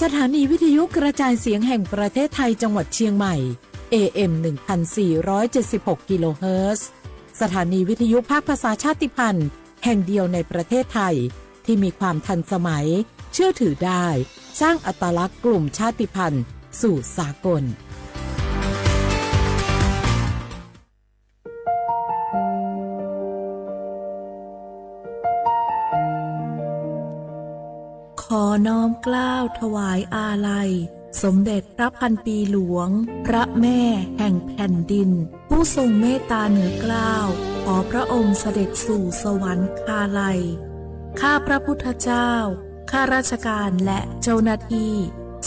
สถานีวิทยุกระจายเสียงแห่งประเทศไทยจังหวัดเชียงใหม่ เอ เอ็ม หนึ่งพันสี่ร้อยเจ็ดสิบหก กิโลเฮิรตซ์ สถานีวิทยุภาคภาษาชาติพันธุ์แห่งเดียวในประเทศไทย ที่มีความทันสมัย เชื่อถือได้ สร้างอัตลักษณ์กลุ่มชาติพันธุ์สู่สากล ขอน้อมเกล้าถวายอาลัย สมเด็จพระพันปีหลวง พระแม่แห่งแผ่นดิน ผู้ทรงเมตตาเหนือเกล้า ขอพระองค์เสด็จสู่สวรรคาลัย ข้าพระพุทธเจ้า ข้าราชการและเจ้าหน้าที่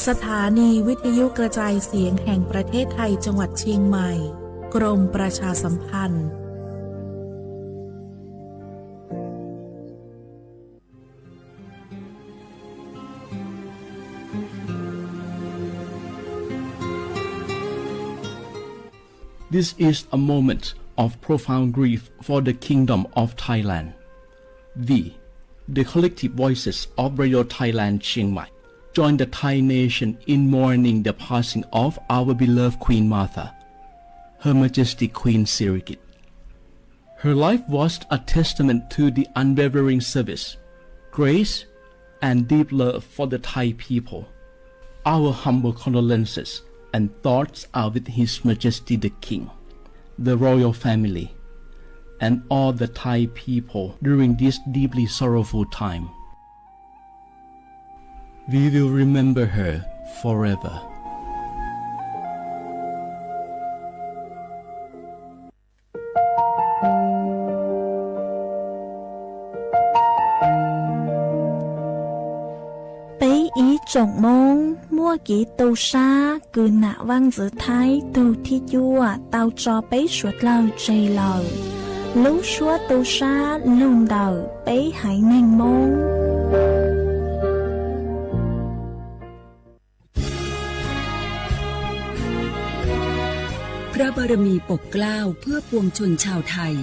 สถานีวิทยุกระจายเสียงแห่งประเทศไทยจังหวัดเชียงใหม่ กรมประชาสัมพันธ์ This is a moment of profound grief for the Kingdom of Thailand. We, the collective voices of Radio Thailand Chiang Mai, join the Thai nation in mourning the passing of our beloved Queen Mother, Her Majesty Queen Sirikit. Her life was a testament to the unwavering service, grace, and deep love for the Thai people. Our humble condolences and thoughts are with His Majesty the King, the royal family, and all the Thai people during this deeply sorrowful time. We will remember her forever. Peb ib tsoom Moob, muaj kev tu sab kws nam vaaj ntxwv Thaib tug thib cuaj tau tso peb suav dlawg tseg lawm. Lub suab tu sab lug ntawm peb haiv neeg Moob. พระบารมีปกเกล้าเพื่อปวงชนชาวไทย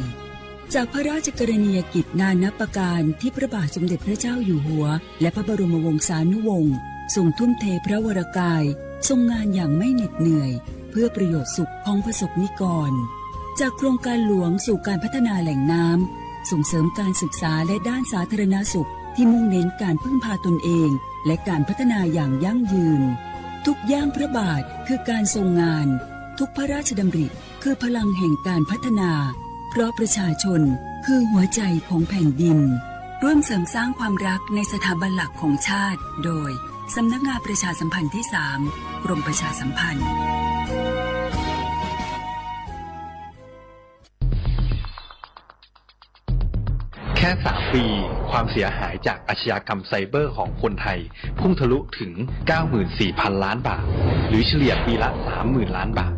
จากพระราชกรณียกิจนานับประการที่พระบาทสมเด็จพระเจ้าอยู่หัว และพระบรมวงศานุวงศ์ทรงทุ่มเทพระวรกาย ทรงงานอย่างไม่เหน็ดเหนื่อย เพื่อประโยชน์สุขของประสบนิกร จากโครงการหลวงสู่การพัฒนาแหล่งน้ำ ส่งเสริมการศึกษาและด้านสาธารณสุขที่มุ่งเน้นการพึ่งพาตนเอง และการพัฒนาอย่างยั่งยืน ทุกย่างพระบาทคือการทรงงาน ทุกพระราชดำริคือพลังแห่งการพัฒนา เพราะประชาชนคือหัวใจของแผ่นดิน ร่วมเสริมสร้างความรักในสถาบันหลักของชาติ โดย สำนักงานประชาสัมพันธ์ที่สาม กรมประชาสัมพันธ์ แค่สามปี ความเสียหายจากอาชญากรรมไซเบอร์ของคนไทย พุ่งทะลุถึง เก้าหมื่นสี่พันล้านบาท หรือเฉลี่ยปีละ สามหมื่นล้านบาท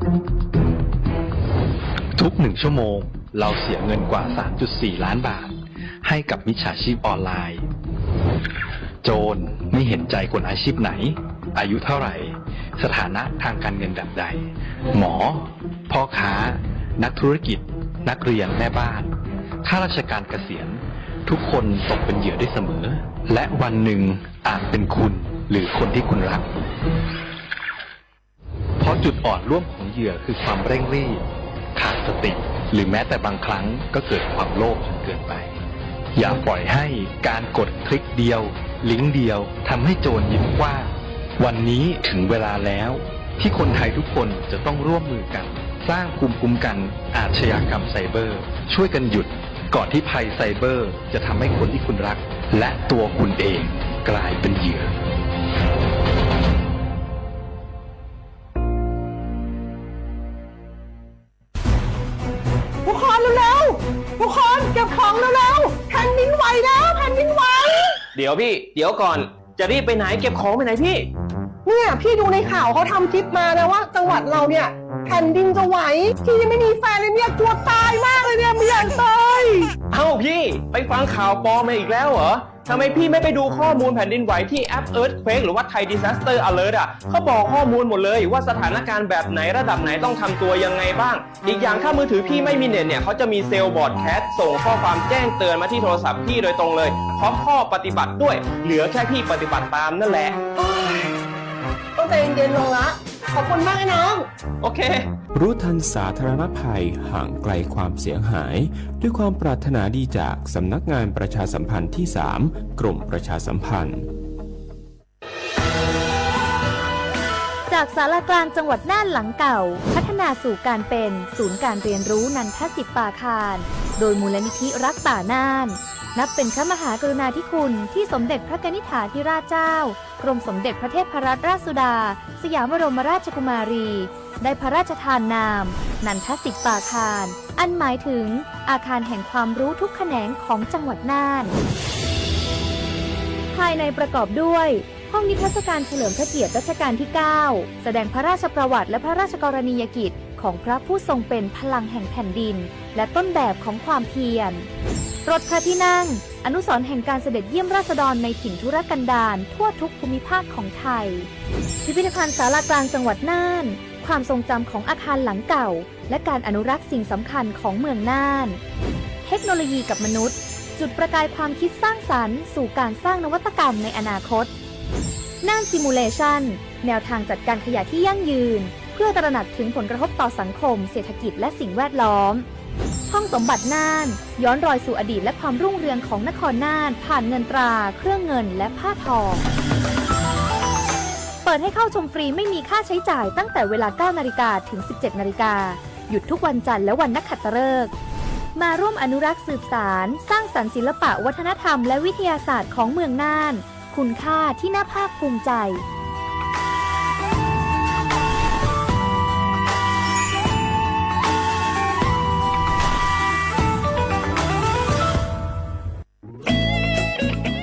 ทุกหนึ่งชั่วโมง เราเสียเงินกว่า สามจุดสี่ล้านบาท ให้กับมิจฉาชีพออนไลน์ โจรไม่เห็นใจคนอาชีพไหน อายุเท่าไหร่ สถานะทางการเงินแบบใด หมอ พ่อค้า นักธุรกิจ นักเรียน แม่บ้าน ข้าราชการเกษียณ ทุกคนตกเป็นเหยื่อได้เสมอ และวันหนึ่งอาจเป็นคุณ หรือคนที่คุณรัก เพราะจุดอ่อนร่วมของเหยื่อคือความเร่งรีบ ขาดสติ หรือแม้แต่บางครั้งก็เกิดความโลภจนเกินไป อย่าปล่อยให้การกดคลิกเดียว ลิงก์เดียวทำให้โจรยิ้มกว้าง วันนี้ถึงเวลาแล้ว ที่คนไทยทุกคนจะต้องร่วมมือกัน สร้างภูมิคุ้มกันอาชญากรรมไซเบอร์ ช่วยกันหยุด ก่อนที่ภัยไซเบอร์จะทำให้คนที่คุณรัก และตัวคุณเองกลายเป็นเหยื่อ ทุกคนเร็วๆ ทุกคนเก็บของเร็วๆ แผ่นดินไหวแล้ว แผ่นดินไหว เดี๋ยวพี่ เดี๋ยวก่อน จะรีบไปไหน เก็บของไปไหนพี่ เนี่ยพี่ดูในข่าวเขาทำคลิปมานะว่าจังหวัดเราเนี่ยแผ่นดินจะไหว พี่ยังไม่มีแฟนเลยเนี่ยกลัวตายมากเลยเนี่ยไม่อยากตาย เอ้าพี่ ไปฟังข่าวปลอมมาอีกแล้วเหรอ ทำไมพี่ไม่ไปดูข้อมูลแผ่นดินไหวที่แอป Earthquake หรือว่า Thai Disaster Alert อ่ะ เขาบอกข้อมูลหมดเลยว่าสถานการณ์แบบไหนระดับไหนต้องทำตัวยังไงบ้าง อีกอย่างถ้ามือถือพี่ไม่มีเน็ตเนี่ย เขาจะมีเซลล์บรอดแคสต์ส่งข้อความแจ้งเตือนมาที่โทรศัพท์พี่โดยตรงเลย พร้อมข้อปฏิบัติด้วย เหลือแค่พี่ปฏิบัติตามนั่นแหละ โอ๊ย ใจเย็นลงละ ขอบคุณมากนะน้อง โอเค รู้ทันสาธารณภัย ห่างไกลความเสียหาย ด้วยความปรารถนาดีจากสำนักงานประชาสัมพันธ์ที่สาม กรมประชาสัมพันธ์ จากศาลากลางจังหวัดน่านหลังเก่า พัฒนาสู่การเป็นศูนย์การเรียนรู้นันทสิทธิ์ปาคาร โดยมูลนิธิรักป่าน่าน นับเป็นพระมหากรุณาธิคุณที่สมเด็จพระกนิษฐาธิราชเจ้า กรมสมเด็จพระเทพรัตนราชสุดา สยามบรมราชกุมารี ได้พระราชทานนาม นันทสิทธิ์ปาคาร อันหมายถึงอาคารแห่งความรู้ทุกแขนงของจังหวัดน่าน ภายในประกอบด้วย ห้องนิทรรศการเฉลิมพระเกียรติรัชกาลที่เก้า แสดงพระราชประวัติและพระราชกรณียกิจของพระผู้ทรงเป็นพลังแห่งแผ่นดิน และต้นแบบของความเพียร รถพระที่นั่ง อนุสรณ์แห่งการเสด็จเยี่ยมราษฎรในถิ่นทุรกันดารทั่วทุกภูมิภาคของไทย พิพิธภัณฑ์ศาลากลางจังหวัดน่าน ความทรงจำของอาคารหลังเก่า และการอนุรักษ์สิ่งสำคัญของเมืองน่าน เทคโนโลยีกับมนุษย์ จุดประกายความคิดสร้างสรรค์สู่การสร้างนวัตกรรมในอนาคต น่าน Simulation แนวทางจัดการขยะที่ยั่งยืน เพื่อตระหนักถึงผลกระทบต่อสังคม เศรษฐกิจ และสิ่งแวดล้อม ห้องสมบัติน่าน ย้อนรอยสู่อดีตและความรุ่งเรืองของนครน่าน ผ่านเงินตรา เครื่องเงิน และผ้าทอง เปิดให้เข้าชมฟรีไม่มีค่าใช้จ่ายตั้งแต่เวลา เก้านาฬิกา ถึง สิบเจ็ดนาฬิกา หยุดทุกวันจันทร์และวันนักขัตฤกษ์ มาร่วมอนุรักษ์สืบสาน สร้างสรรค์ศิลปะวัฒนธรรมและวิทยาศาสตร์ของเมืองน่าน คุณค่าที่น่าภาคภูมิใจ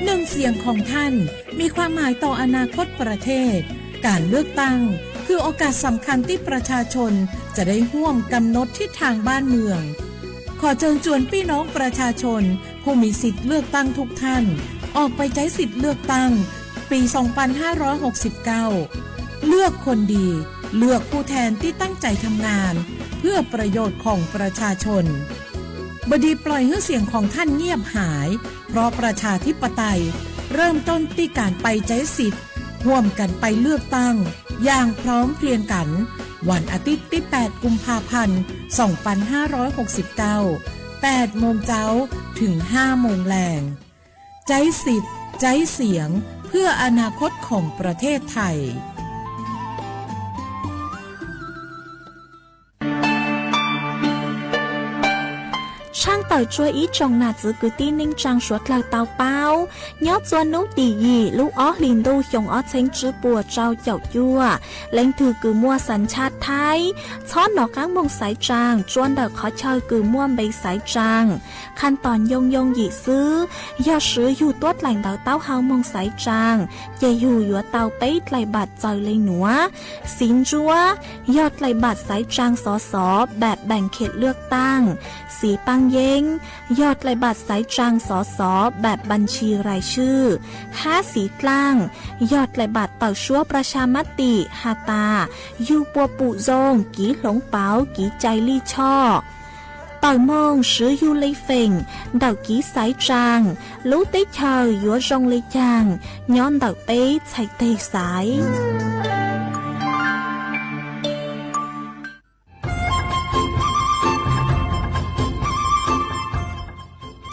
หนึ่งเสียงของท่านมีความหมายต่ออนาคตประเทศ การเลือกตั้งคือโอกาสสำคัญที่ประชาชนจะได้ร่วมกำหนดทิศทางบ้านเมือง ขอเชิญชวนพี่น้องประชาชนผู้มีสิทธิ์เลือกตั้งทุกท่าน ออกไปใช้สิทธิ์เลือกตั้งปี สองพันห้าร้อยหกสิบเก้า เลือกคนดี เลือกผู้แทนที่ตั้งใจทำงาน เพื่อประโยชน์ของประชาชน บดีปล่อยให้เสียงของท่านเงียบหาย เพราะประชาธิปไตยเริ่มต้นที่การไปใช้สิทธิ์ ร่วมกันไปเลือกตั้งอย่างพร้อมเพรียงกัน วันอาทิตย์ที่ แปด กุมภาพันธ์ สองพันห้าร้อยหกสิบเก้า แปดโมงเช้าถึง ห้าโมงแลง ใช้สิทธิ์ ใช้เสียง เพื่ออนาคตของประเทศไทย Tshaaj tawm tsua ib tsoom nam txwv kwv tij neej tsaa suav dlawg tau paub, nyob txua nub tim yim lub ob hlis ntuj xyoo ob txheeb tsib puas rau caum cuaj, leej twg kws muaj xas tshaj Thaib, txhob nov qaab moog xaiv tsaa tsua ntawm qhov chaw kws muaj npe xaiv tsaa. Khaj toos yoo yoo yim xwb, yog swv yug tuab dlaim ntawv taub hau moog xaiv tsaa, ces yug yuav tau peb dlaim npaam txaws le nuav. Xiv ntsuab, yog dlaim npaam xaiv tsaa xov xov npaam npaam khiam lwaj taaj. Xiv paab yeeb, yog dlaim npaam xaiv tsaa xov xov npaam npaam ntshis rais swj. Hab xiv dlaaj, yog dlaim npaam tawm suab pras xas mab tim has tas, yug puas pum zoo, kiv hloov pauv, kiv cai lij choj. Tawm moog swv yug le feem ntawm kiv xaiv tsaa, lub teb chaws yuav zoo le caag, nyob ntawm peb txhais teg xaiv.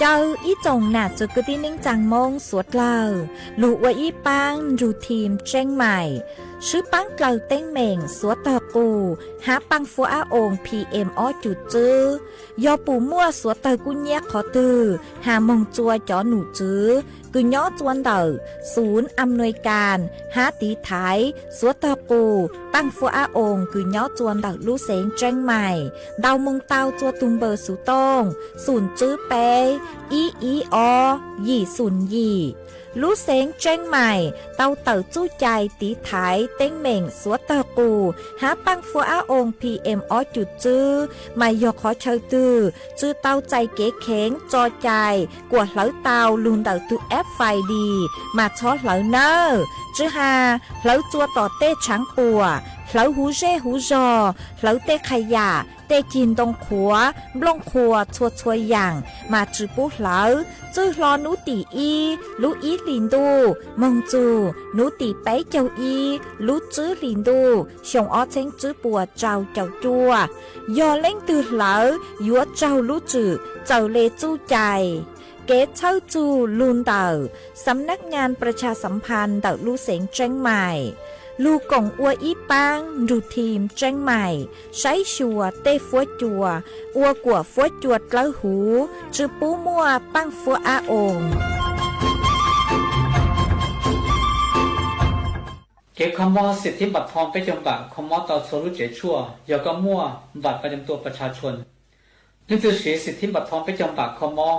Caw ib tsoom nam txwv kwv tij neej tsaa Moob suav dlawg lug ua ib paab nrug thim Tseeb Maim, swb paab dlawg teeb meem suav tawg qus hab paaj fuab ab oos P M ob cum tswb. Yog pum muaj suav tawg kub nyiab qhov twg has moog tsua cov num tswv kws nyob tsua ntawm xum am nuis kas hab tiv thaiv suav tawg qus paaj fuab ab oos kws nyob tsua ntawm lub xeev Tseeb Maim ntau moog tau tsua tug npawb xuv tooj xum tswb peb ib ib ob yim xum yim. Lub xeev Tseeb Maim tau tawm txuj cai tiv thaiv teeb meem suav tawg qus hab paaj fuab ab oos P M ob cum tswb, mas yog qhov chaw twg tsw tau txais kev kheev tso cai kuas hlawv tau lug ntawm tug app Find Dis mas txhob hlawv nawb. Tsw has hlawv tsua tom tej tshaav puam, hlawv huv zej huv zog, hlawv tej qha yam Tej cig ntoo qhuav, nplooj qhuav txhua txhua yaam mas tsi pub hlawv. Txwj hlo nub tim ib lub ib hlis ntuj moog txug nub tim peb caug ib lub tswb hlis ntuj xyoo ob txheeb tswb puas rau caum cuaj. Yog leej twg hlawv yuav raug lub tswm txawm le txuj cai. Kev txhawb txug lug ntawm Xam nab ngaa pras tshas xam phas ntawm lub xeev Tseeb Maim, lug koom ua ib paab nrug thim Tseeb Maim saib xyuas tej fuab cua, ua kuam fuab cua dlawb huv, tsi pub muaj paaj fuab ab oo. Kev kho mob xim thib npam thoo peb caug npam kho mob tau txhua lub tsev tshuaj yog koj muaj npam pas cam tua pas tshas tshua. Leej twg siv xim thib npam thoo peb caug npam kho mob,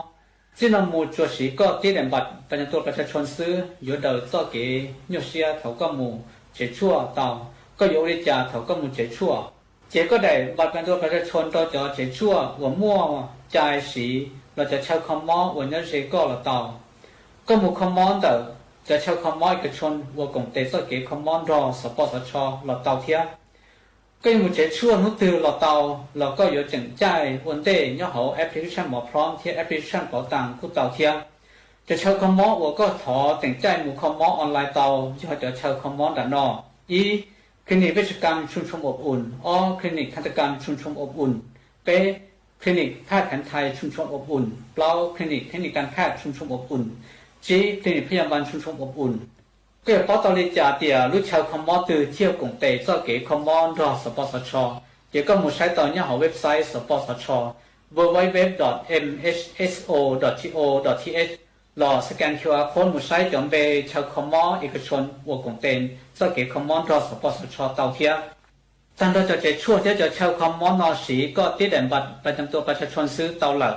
txij no mus tsuas siv koj tib daim npam pas cam tua pas tshas tshua xwb yuav daws txoj kev nyuaj siab thaum koj mus tsev tshuaj tau. Koj yuav ua li cas thaum koj mus tsev tshuaj? Ces koj daim npam pas cam tua pas tshas tshua rau cov tsev tshuaj uas muaj cai siv los cov chaw kho mob uas nyob ze koj los tau. Koj mus kho mob ntawm cov chaw kho mob ib ka tshooj uas koom tes txoj kev kho mob nrog xov pos xov tsho los tau thiab. Koj yuav mus tsev tshuaj hnub twg los tau, los koj yuav tseem caij ua ntej nyob hauv application Mov Prom thiab application Pauv Taas kuj tau thiab. Cov chaw kho mob uas koj thov tseem caij mus kho mob online tau yog cov chaw kho mob nram no: ib, clinic Vej Tsha Kam Tshoom Tshoom Ob Um; ob, clinic Kha Ta Kam Tshoom Tshoom Ob Um; peb, clinic Phaj Kheev Thais Tshoom Tshoom Ob Um; plaub, clinic Thej Nis Kas Phaj Tshoom Tshoom Ob Um; tsib, clinic Phaj Yas Npas Tshoom Tshoom Ob Um. Koj yuav paub tau li cas tias lub chaw kho mob twg thiaj koom tes txoj kev kho mob nrog xov pos xov tsho? Ces koj mus saib tau nyob hauv website xov pos xov tsho, www dot mhso dot go dot th, los scan Q R code mus saib cov npe chaw kho mob ib ka tshooj uas koom tes txoj kev kho mob nrog xov pos xov tsho tau thiab. Tag nrho cov tsev tshuaj thiab cov chaw kho mob no siv koj tib daim npam pas cam tua pas tshas tshua xwb tau lawm.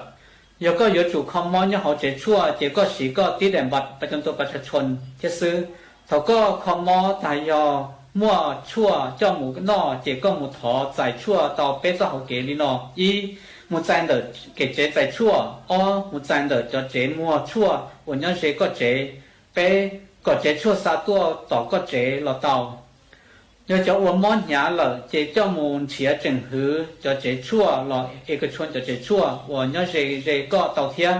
Yog koj yuav tsum kho mob nyob hauv tsev tshuaj ces koj siv koj tib daim npam pas cam tua pas tshas tshua thiab xwb. Thaum koj kho mob tag yog muaj tshuaj coj mus noj ces koj mus thov txais tshuaj tau peb txoj hauv kev li no: ib, mus txais ntawm kev tsev txais tshuaj; ob, mus txais ntawm cov tsev muag tshuaj uas nyob ze koj tsev; peb, kom tsev tshuaj xa tuaj tom koj tsev los tau. Yog cov uas mob hnyav lawm ces coj mus nrhiav tseem hwv cov tsev tshuaj los es ka tshuaj cov tsev tshuaj uas nyob ze ze koj tau thiab.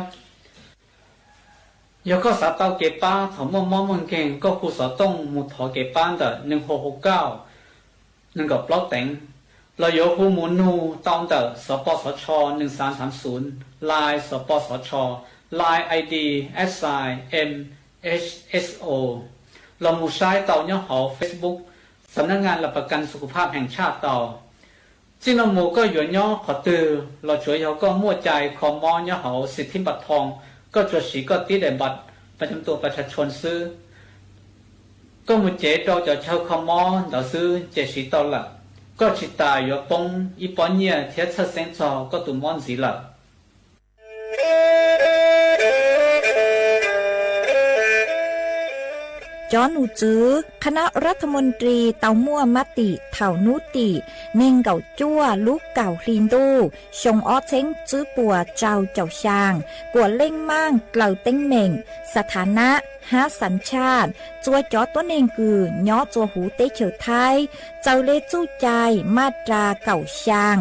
Yog koj xav tau kev pab thaum muaj mob muaj nkeeg, koj hu xov tooj mus thov kev pab ntawm neeg hu hu kauj nees nkaum plaub teev, los yuav hu mus nug tau ntawm xov pos xov tsho nees xav xav xum, Line xov pos xov tsho, Line I D at sign M H S O, los mus saib tau nyob hauv Facebook Xam nab ngaa Laj Pas Kas Xu Khu Phaj Heev Tshaj tau. Txij no mus koj yuav nyob qhov twg los tsuav yog koj muaj cai kho mob nyob hauv xim thib npam thoo, koj tsuas siv koj tib daim npam pas cam tua pas tshas tshua xwb. Koj mus cev rau cov chaw kho mob ntawd xwb ces siv tau lawm. Koj tsis tas yuav poob ib pob nyiaj thiab txhawj xeeb txog koj tus mob ntxiv lawm. Cov nom tswv คณะรัฐมนตรี tau muaj mab tim thaum nub tim neeg nkaum cuaj lub kaum hli ntuj xyoo ob txheeb tswb puas rau caum xyaa kuas leej maaj dlaws teeb meem สถานะ hab สัญชาติ txua cov tuab neeg kws nyob txua huv teb chaws Thaib, txawm le txuj cai maj ras kaum xyaa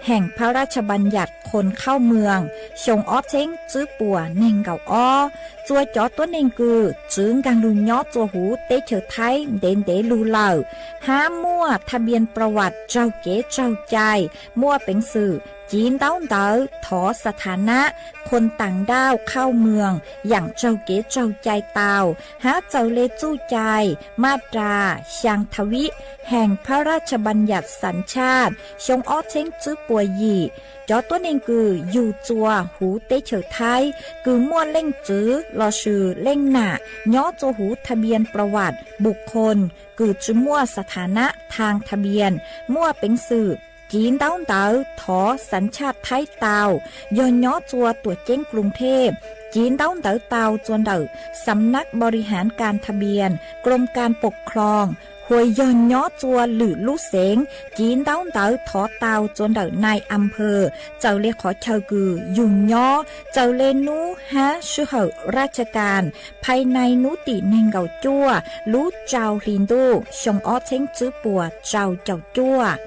แห่งพระราชบัญญัติคนเข้าเมือง xyoo ob txheeb tswb puas neeg nkaum ob. Txua cov tuab neeg kws tsi nkaag lug nyob txua huv teb chaws Thaib ntev ntev lug lawm, hab muaj ทะเบียนประวัติ raug kev raug cai, muaj peev xwm civ ntaub ntawv thov สถานะ คนต่างด้าวเข้าเมือง yaam raug kev raug cai tau, hab txawm le txuj cai maj ras xyaa ทวีต แห่งพระราชบัญญัติสัญชาติ xyoo ob txheeb tswb puas yim. Cov tuab neeg kws yug txua huv teb chaws Thaib kws muaj leej txiv lossis leej nam nyob txua huv ทะเบียนประวัติบุคคล kws tsi muaj สถานะทางทะเบียน muaj peev xwm civ ntaub ntawv thov สัญชาติ Thaib tau, yog nyob txua tuam ceeb กรุงเทพ civ ntaub ntawv tau txua ntawm สำนักบริหารการทะเบียน กรมการปกครอง hos yog nyob txua lwm lub xeev, civ ntaub ntawv thov tau txua ntawm นายอำเภอ txawm le qhov chaw kws yug nyob, txawm le nub hab sij hawm ราชการ ภายใน nub tim neeg nkaum cuaj lub rau hli ntuj xyoo ob txheeb tswb puas rau caum cuaj.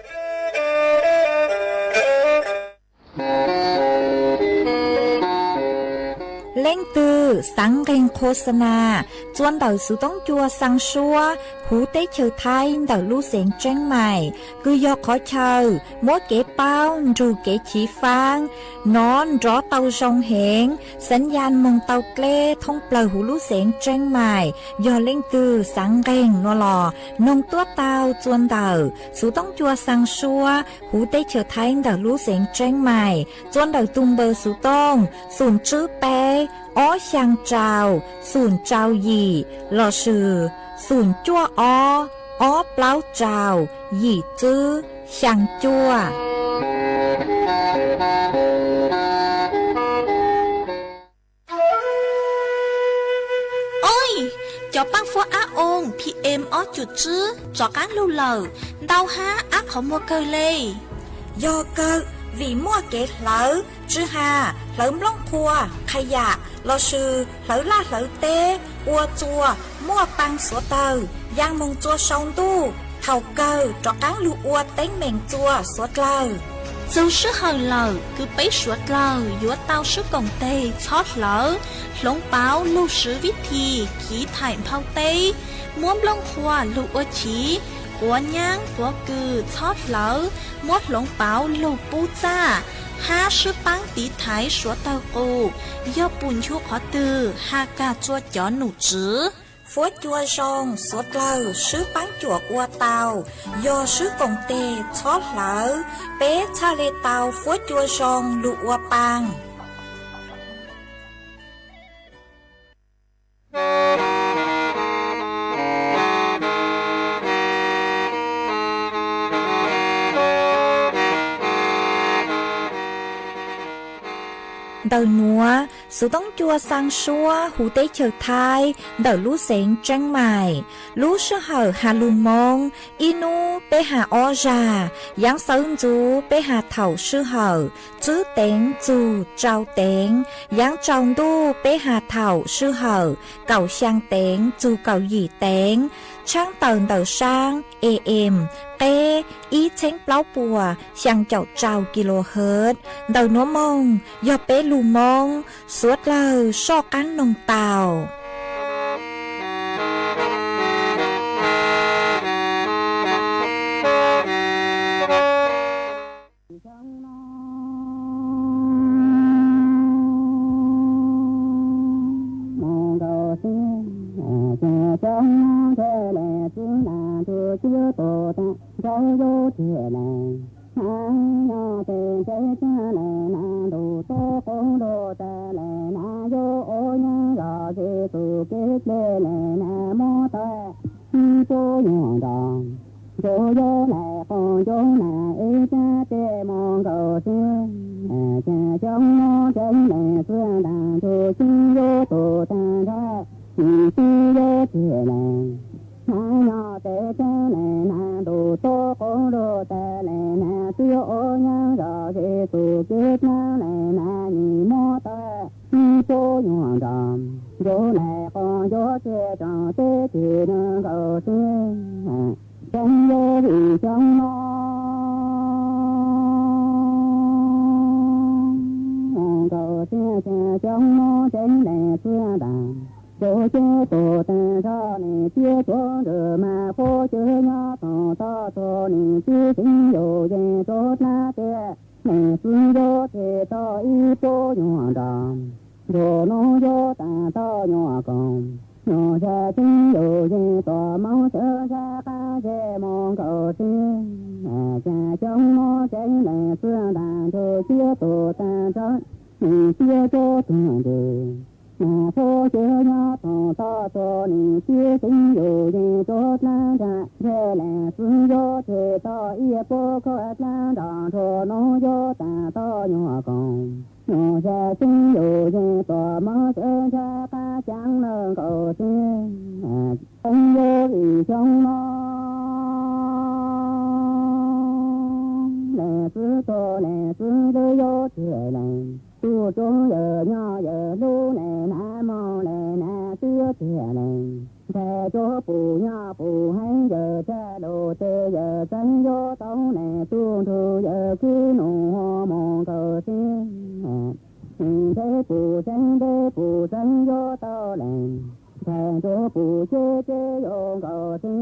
Leej twg xaav nqeeg qhua xa nas txua ntawm xuv toob cua xaa suab huv teb chaws Thaib ntawm lub xeev Tseeb Mais, kws yog qhov chaw muab kev paub nrug kev chiv faab nov nrov tau zoo heev, xaav yaj moog tau dleb thoob plawg huv lub xeev Tseeb Mais. Yog leej twg xaav nqeeg nuav los noog tuab tau txua ntawm xuv toob cua xaa suab huv teb chaws Thaib ntawm lub xeev Tseeb Mais txua ntawm tug npawb xuv tooj xum tswb peb ob xyaa rau xum rau yim lossis xum cuaj ob ob plaub rau yim tswb xyaa cuaj. Oib, cov paab fuab ab oo PM ob cum tswb rov qaab lug lawm, ntau hab ab qhov muag kawg le. Yog kawg, vim muaj kev hlawv tsw has, hlawv nplooj qhua, qha yam lossis hlawv laj hlawv teb, ua txua muaj paa xuav dlawg, yaa moog txua sau ntuj, thaum kawg rov qaab lug ua teeb meem txua xuav dlawg. Txug sij hawm lawm kws peb suav dlawg yuav tau sib koom teg txhob hlawv, hloov pauv lug swv vib thi khiv thaim nphau teb, muab nplooj qhua lug ua chiv, quav nyaab quav kws txhob hlawv, muab hloov pauv lug pub txaj, hab sib paab tiv thaiv suav dlawg qus, yog pum nchu qhov twg has kag txua cov num tswv. Fuab cua zoo xuav dlawg sib paab cuam ua tau, yog sib koom teg txhob hlawv, peb txhaj le tau fuab cua zoo lug ua paa. Ntawm nuav, xuv toob cua xaa suab huv teb chaws Thaib ntawm lub xeev Tseeb Mais. Lub sij hawm has lug Moob, ib nub peb has ob zag, yaav sawv ntxuv peb has thaum sij hawm tswb teev txug rau teev, yaav tsaus ntuj peb has thaum sij hawm kaum xyaa teev txug kaum yim teev. Tshaab tawm ntawm saab AM qeb ib txheeb plaub puas xyaa caum rau kilohertz. Ntawm nuav moog yog peb lug Moob xuav dlawg soj qaab noog tau. Ntshai pum xeeb ntshai pum xeeb yuav tau lees, ntshai ntsuag pum ceb ceb yuav nkaus xwb.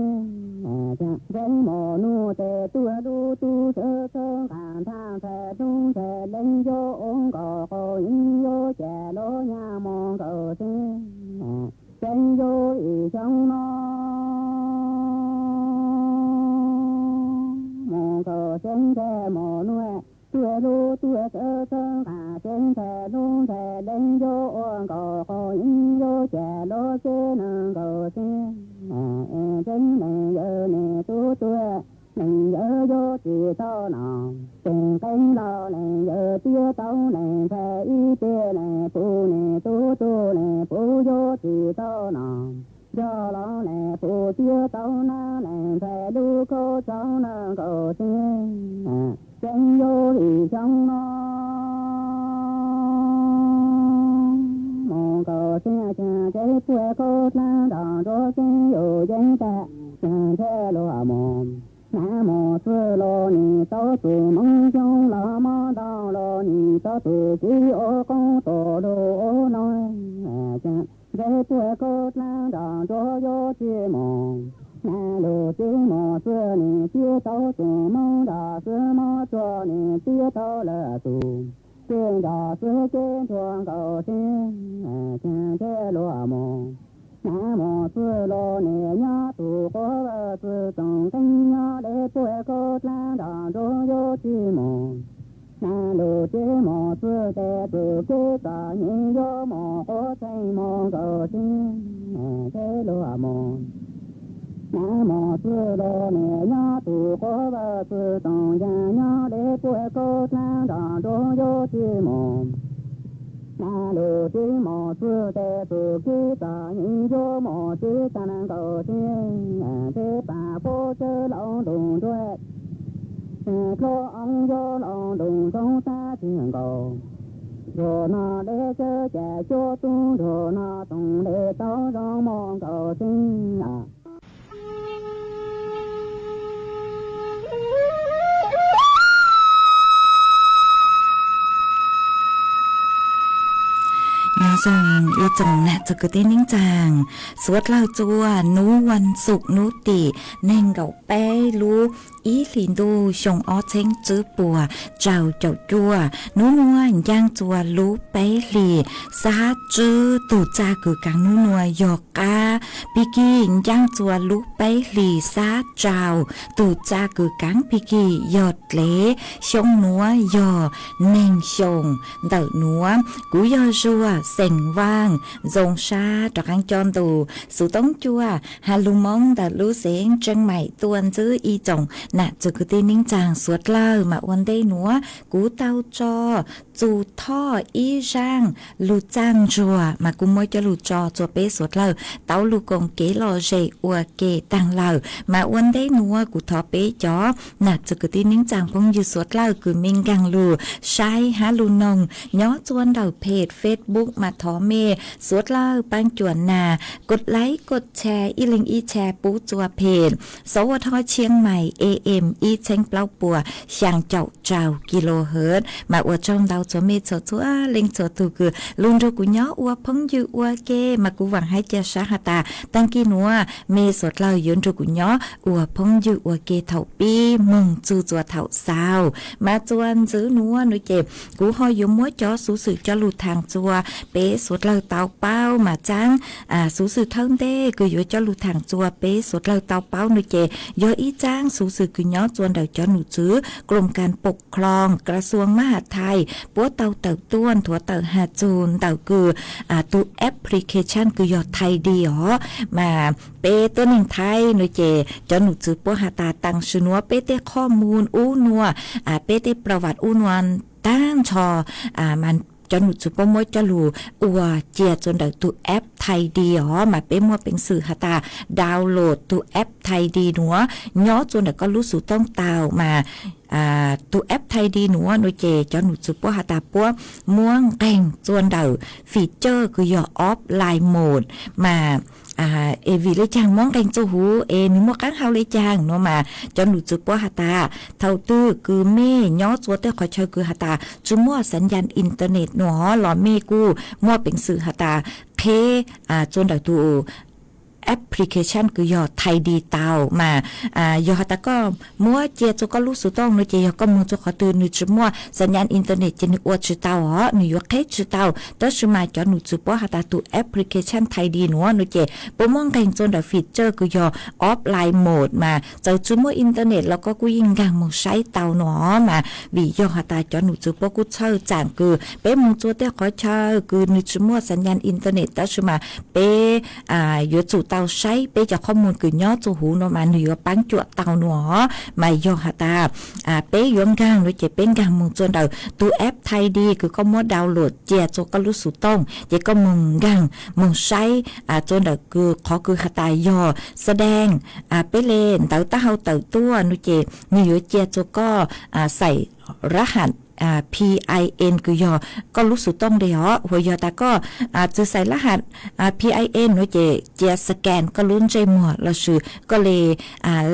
Ntshai mos nuj tes tuaj lub tub sawv txheej nqa nthaj ntshai hlub ntshai leej yuav ua nkaus qhov ib yuav cas los nyaj mus nkaus xwb. Xeeb yuav ib xyoo no mus nkaus xeeb ntshai mos nuj tuaj lub tub sawv txheej nqa xeeb ntshai hlub ntshai leej yuav ua nkaus qhov ib yuav cas los xwb nees nkaus xwb. Xeeb nees yawg nim tub tuaj, nees yawg yuav tsis tau no, tes nqeeb los nees yawg tiab tau nees ntshai ib pliag nees pum nim tub tuaj nees pum yuav tsis tau no. Yog los nees pum tiab tau nab nees ntshai lub khaub txob nees nkaus xwb. Xeeb yuav ib xyoo no mus nkaus xwb, cas ntshai puag khaub dlaab nrog nruab xeeb yus yeeb tag, cas ntshai luag mus. Nab mus xwb los nim tau tus hmoob xyoo los mob ntau los nim tau tus kib ua qoob tus lug ua no. Cas ntshai puag khaub dlaab nrog nruab yuav tsis mus. Nab lug tsis mus xwb nim tib tau tus hmoob nrog xwb mob tsuag nim tib tau lawm tus. Tib nrog xwb ces ntuag nkaus xwb, cas ntshai luag mus. Nab mus xwb los nim nyob tus quav vaj xwb tsoom nqeeb nyob le puag khaub dlaab nrog nruab yuav tsis mus. Nab lug tsis mus xwb tes txuj kev txom nyem yuav mus quav txeeg mus nkaus xwb, ntshai luag mus. Nab mus xwb los nim nyob tus quav vaj xwb tsoom yaj nyob le puag khaub dlaab nrog nruab yuav tsis mus. Nab lug tsis mus xwb tes txuj kev txom nyem yuav mus tsis tag nkaus xwb, ntshai pam puab tsawb laus ntuj nruab, dlua oob yuav laus ntuj ntxoov tag tsis nkaus. Ntuag no le tsawb cas cuab tub ntuag no toom le tau zoo mus nkaus xwb. Nyob zoo ib tsoom nam txiv kwv tij neej tsaa, suav dlawg txua hnub vas xuv hnub tim nees nkaum peb lub ib hlis ntuj xyoo ob txheeb tswb puas rau caum cuaj. Hnub nuav ncaaj txua lub peb hlis xab tswb, tug txaj kws kaav hnub nuav yog qab pig kig. Ncaaj txua lub peb hlis xab rau, tug txaj kws kaav pig kig yog dlev. Xyoo nuav yog neeg xyoo ntawm nuav. Kuv yog Zuag xeem Vaaj, zoo sab rov qaab coj ntu xuv toob cua ha lug Moob ntawm lub xeev Tseev Maim tuaj ntxwb ib tsoom nam txiv kwv tij neej tsaa suav dlawg. Mas ua ntej nuav kuv tau tso txug thoj ib zaaj lug txaj ntsuag mas kuv muab coj lug tso txua peb suav dlawg tau lug koom kev lom zem ua ke taag lawm. Mas ua ntej nuav kuv thov peb cov nam txiv kwv tij neej tsaa phooj ywg suav dlawg kws mej nkaag lug saib hab lug noog nyob txua ntawm phem Facebook mas thov mej suav dlawg paab cuam nas kos laib kos tshare ib leeg ib tshare pub txua phem Sov Ua Thoj Tshiab Mais A M ib txheeb plaub puas xyaa caum rau kilohertz. Mas ua tsaug ntau txhua mej txhua txhua leej txhua tug kws lug nrug kuv nyob ua phooj ywg ua ke. Mas kuv vaam hab ca sab has tas taag kis nuav mej suav dlawg yuav nrug kuv nyob ua phooj ywg ua ke thaum pib moog txug txua thaum xaus. Mas txua ntxwv nuav nuav ces kuv ho yuav muab cov xuv xwm coj lug thaam txua peb suav dlawg tau paub. Mas txaab xuv xwm thawj ntej kws yuav coj lug thaam txua peb suav dlawg tau paub nuav ces yog ib txaab xuv xwm kws nyob txua ntawm cov num tswv Krom Kas Pom Khloos Ka Suam Mab Has Thais puab tau tawm tuaj nthuav tawm has txug ntawm kws tug application kws yog Thai Di os. Mas peb tuab neeg Thaib nuav ces cov num tswv puab has tas taam sim nuav peb tej qhov muv ub nuav, peb tej pravat ub nuav taag nrho, mas cov num tswv puab muab coj lug ua cia txua ntawm tug app Thai Di os. Mas peb muaj peev xwm has tas download tug app Thai Di nuav nyob txua ntawm koj lub xuv tooj tau. Mas tug app Thai Di nuav nuav ces cov num tswv puab has tas puab muab nqeeg txua ntawm feature kws yog offline mode. Mas es vim le caag muab nqeeg txua huv es nwg muaj qaab hau le caag no mas cov num txwv puab has tas, thaum twg kws mej nyob txua tej qhov chaw kws has tas tsi muaj sav nyas internet no los mej kuj muaj peev xwm has tas qheb txua ntawm tug application kws yog Thai D tau mas, yog has tas koj muab cia txua koj lub xuv tooj no ces yog koj moog txua qhov twg nwg tsi muaj sav nyas internet ces nwg ua tsi tau os, nwg yuav qheb tsi tau. Tab sis mas cov num txwv puab has tas tug application Thai D nuav no ces puab muab nqeeg txua ntawm feature kws yog offline mode mas txawm tsi muaj internet los koj kuj yeej nkaag moog saib tau no mas, vim yog has tas cov num txwv puab kuj txhawj tsaam kws peb moog txua tej qhov chaw kws nwg tsi muaj sav nyas internet tab sis mas peb yuav tsum tau saib peb cov qhov moos kws nyob txua huv no mas nwg yuav paab cuam tau no mas yog has tas peb yuav nkaag no ces peb nkaag moog txua ntawm tug app Thai D kws koj muab download cia txua koj lub xuv tooj ces koj moog nkaag moog saib txua ntawm kws qhov kws has tas yog sav deeg peb le ntawv taub hau tawm tuaj no ces nwg yuav cia txua koj xais rab has P I N kws yog koj lub xuv tooj le os. Hos yog tas koj tsi xais rab has P I N no ces cia scan koj lub ntsej muag lossis koj le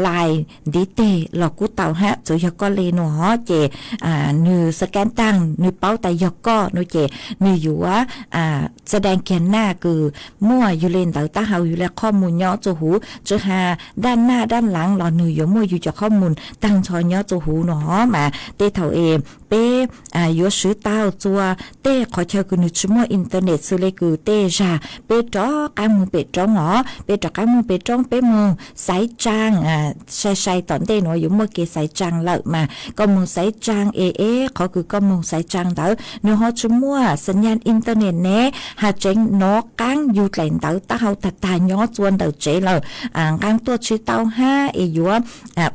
lais ntiv teg los kuj tau hab, txawm yog koj le no ces nwg scan taag nwg paub tas yog koj no ces nwg yuav sav deeg kiag naj kws muaj yug le ntawv taub hau yug le qhov moos nyob txua huv, tsi has daj naj daj laav los nwg yuav muaj yug cov qhov moos taag nrho nyob txua huv no mas tej thaum es peb yuav swv tau txua tej qhov chaw kws nwg tsi muaj internet xws le kws tej zag peb rov qaab moog pem roob os, peb rov qaab moog pem roob peb moog xaiv tsaa sai sai tom ntej nuav yuav muaj kev xaiv tsaa lawm mas koj moog xaiv tsaa es es qhov kws koj moog xaiv tsaa ntawd nwg ho tsi muaj sav nyas internet ne, has tseev nov qaab yug dlaim ntawv taub hau tag tag nyob txua ntawm tsev lawm, nqaa tuaj tsi tau hab es yuav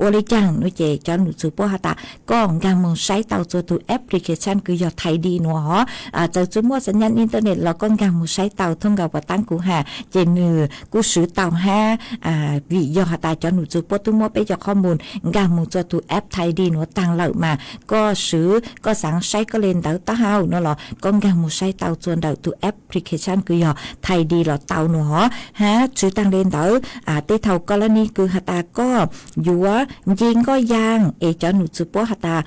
ua le caag no ces cov num txwv puab has tas koj nkaag moog saib tau txua tug application kws yog Thai D nuav os. Txawm tsi muaj sav nyas internet los koj nkaag moog saib tau thoob nkaus puas taab kuv has ces nwg kuj swv tau hab, vim yog has tas cov num txwv puab tub muab peb cov qhov moos nkaag moog txua tug app Thai D nuav taag lawm mas koj swv koj xaav saib koj le ntawv taub hau no los koj nkaag moog saib tau txua ntawm tug application kws yog Thai D los tau no os. Hab tsi taag le ntawd tej thaum koj la ni kws has tas koj yuav nce nkoj yaas es cov num txwv puab has tas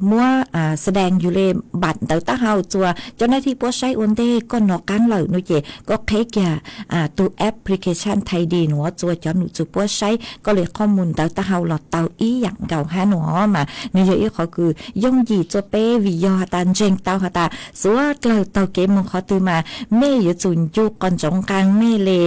muab sav deeg yug le npam ntawv taub hau txua cov nab thij puab saib ua ntej koj nov qaab lawm no ces koj qheb kiag tug application Thai D nuav txua cov num txwv puab saib koj le qhov moos ntawv taub hau los tau ib yaam nkaus hab no mas nwg yog ib qhov kws yooj yim txua peb vim yog has tas ntseeg tau has tas suav dlawg taug kev moog qhov twg mas mej yuav tsum ncu qhov ntsoov nqaa mej le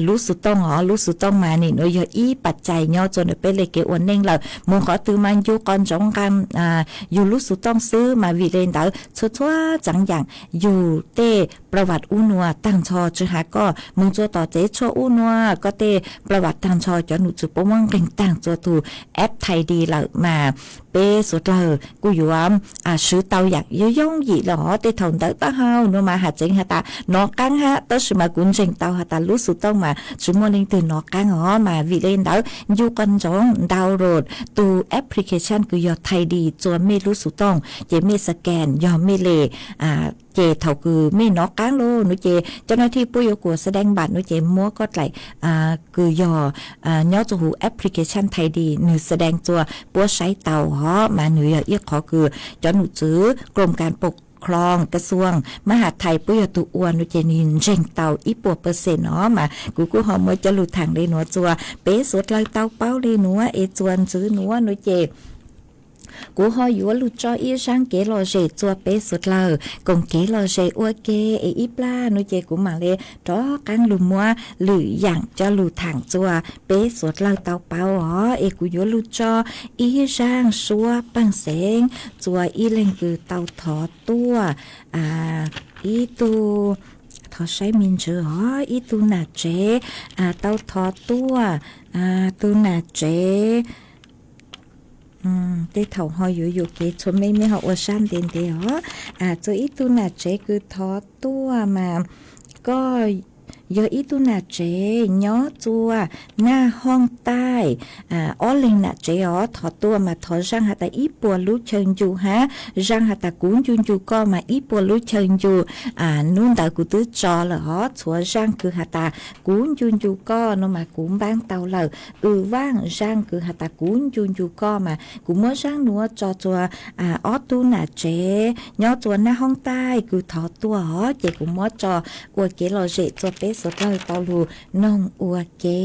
lub xuv tooj os. Lub xuv tooj mas nim nuav yog ib pas cai nyob txua ntawm peb le kev ua neej lawm, moog qhov twg mas ncu qhov ntsoov nqaa yug lub xuv tooj xwb mas vim le ntawd txhua txhua tsaam yaam yug tej pla vam ub nua taag nrho tsi has koj moog txua tom tsev tshuaj ub nua koj tej pla vam taag nrho cov num txwv puab muab nqeeg taag txua tug app Thai D lawm mas peb suav dlawg kuj yuav swv tau yaam yooj yooj yim los tej thaum ntawv taub hau nua mas has tseev has tas nov qaab hab tab sis mas kuv ntseeg tau has tas lub xuv tooj mas tsi muaj leej twg nov qaab os mas vim le ntawd ncu qhov ntsoov download tug application kws yog Thai D txua mej lub xuv tooj ces mej scan yog mej le ces thaum kws mej nov qaab lawm no ces cov nab thij puab yuav kuas sav deeg npam no ces muab koj dlaim kws yog nyob txua huv application Thai D nwg sav deeg txua puab saib tau os mas nwg yog ib qhov kws cov num txwv กรมการปกครอง กระทรวงมหาดไทย puab yog tug ua no ces nwg ntseeg tau ib puas percent no mas kuv kuj ho muab cov lug thaam le nuav txua peb suav dlawg tau paub le nuav es txua ntxiv nuav no ces kuv ho yuav lug tso ib zaaj kev lom zem txua peb suav dlawg koom kev lom zem ua ke es ib plag no ces kuv maam le rov qaab lug muab lwm yaam cov lug thaam txua peb suav dlawg tau paub os es kuv yuav lug tso ib zaaj suab paaj xeev txua ib leeg kws tau thov tuaj ib tug, thov saib me ntsis os, ib tug nam tsev tau thov tuaj, tug nam tsev tej thaum ho yuav yuam kev txhua mej mej ho ua sab ntev ntev os, txua ib tug nam tsev kws thov tuaj mas koj Yog ib tug nam tsev nyob txua naj hooj taij, ob leeg nam tsev os, thov tuaj mas thov zaaj has tas ib puas lub chaw ncu hab, zaaj has tas kuv ncu ncu koj mas ib puas lub chaw ncu. Nub ntawd kuv twb tso lawm os, txhua zaaj kws has tas kuv ncu ncu koj no mas kuv npaab tau lawm. Ua vaaj zaaj kws has tas kuv ncu ncu koj mas kuv muab zaaj nuav tso txua ob tug nam tsev nyob txua naj hooj taij kws thov tuaj os, ces kuv muab tso ua kev lom zem txua peb suav dlawg tau lug noog ua ke.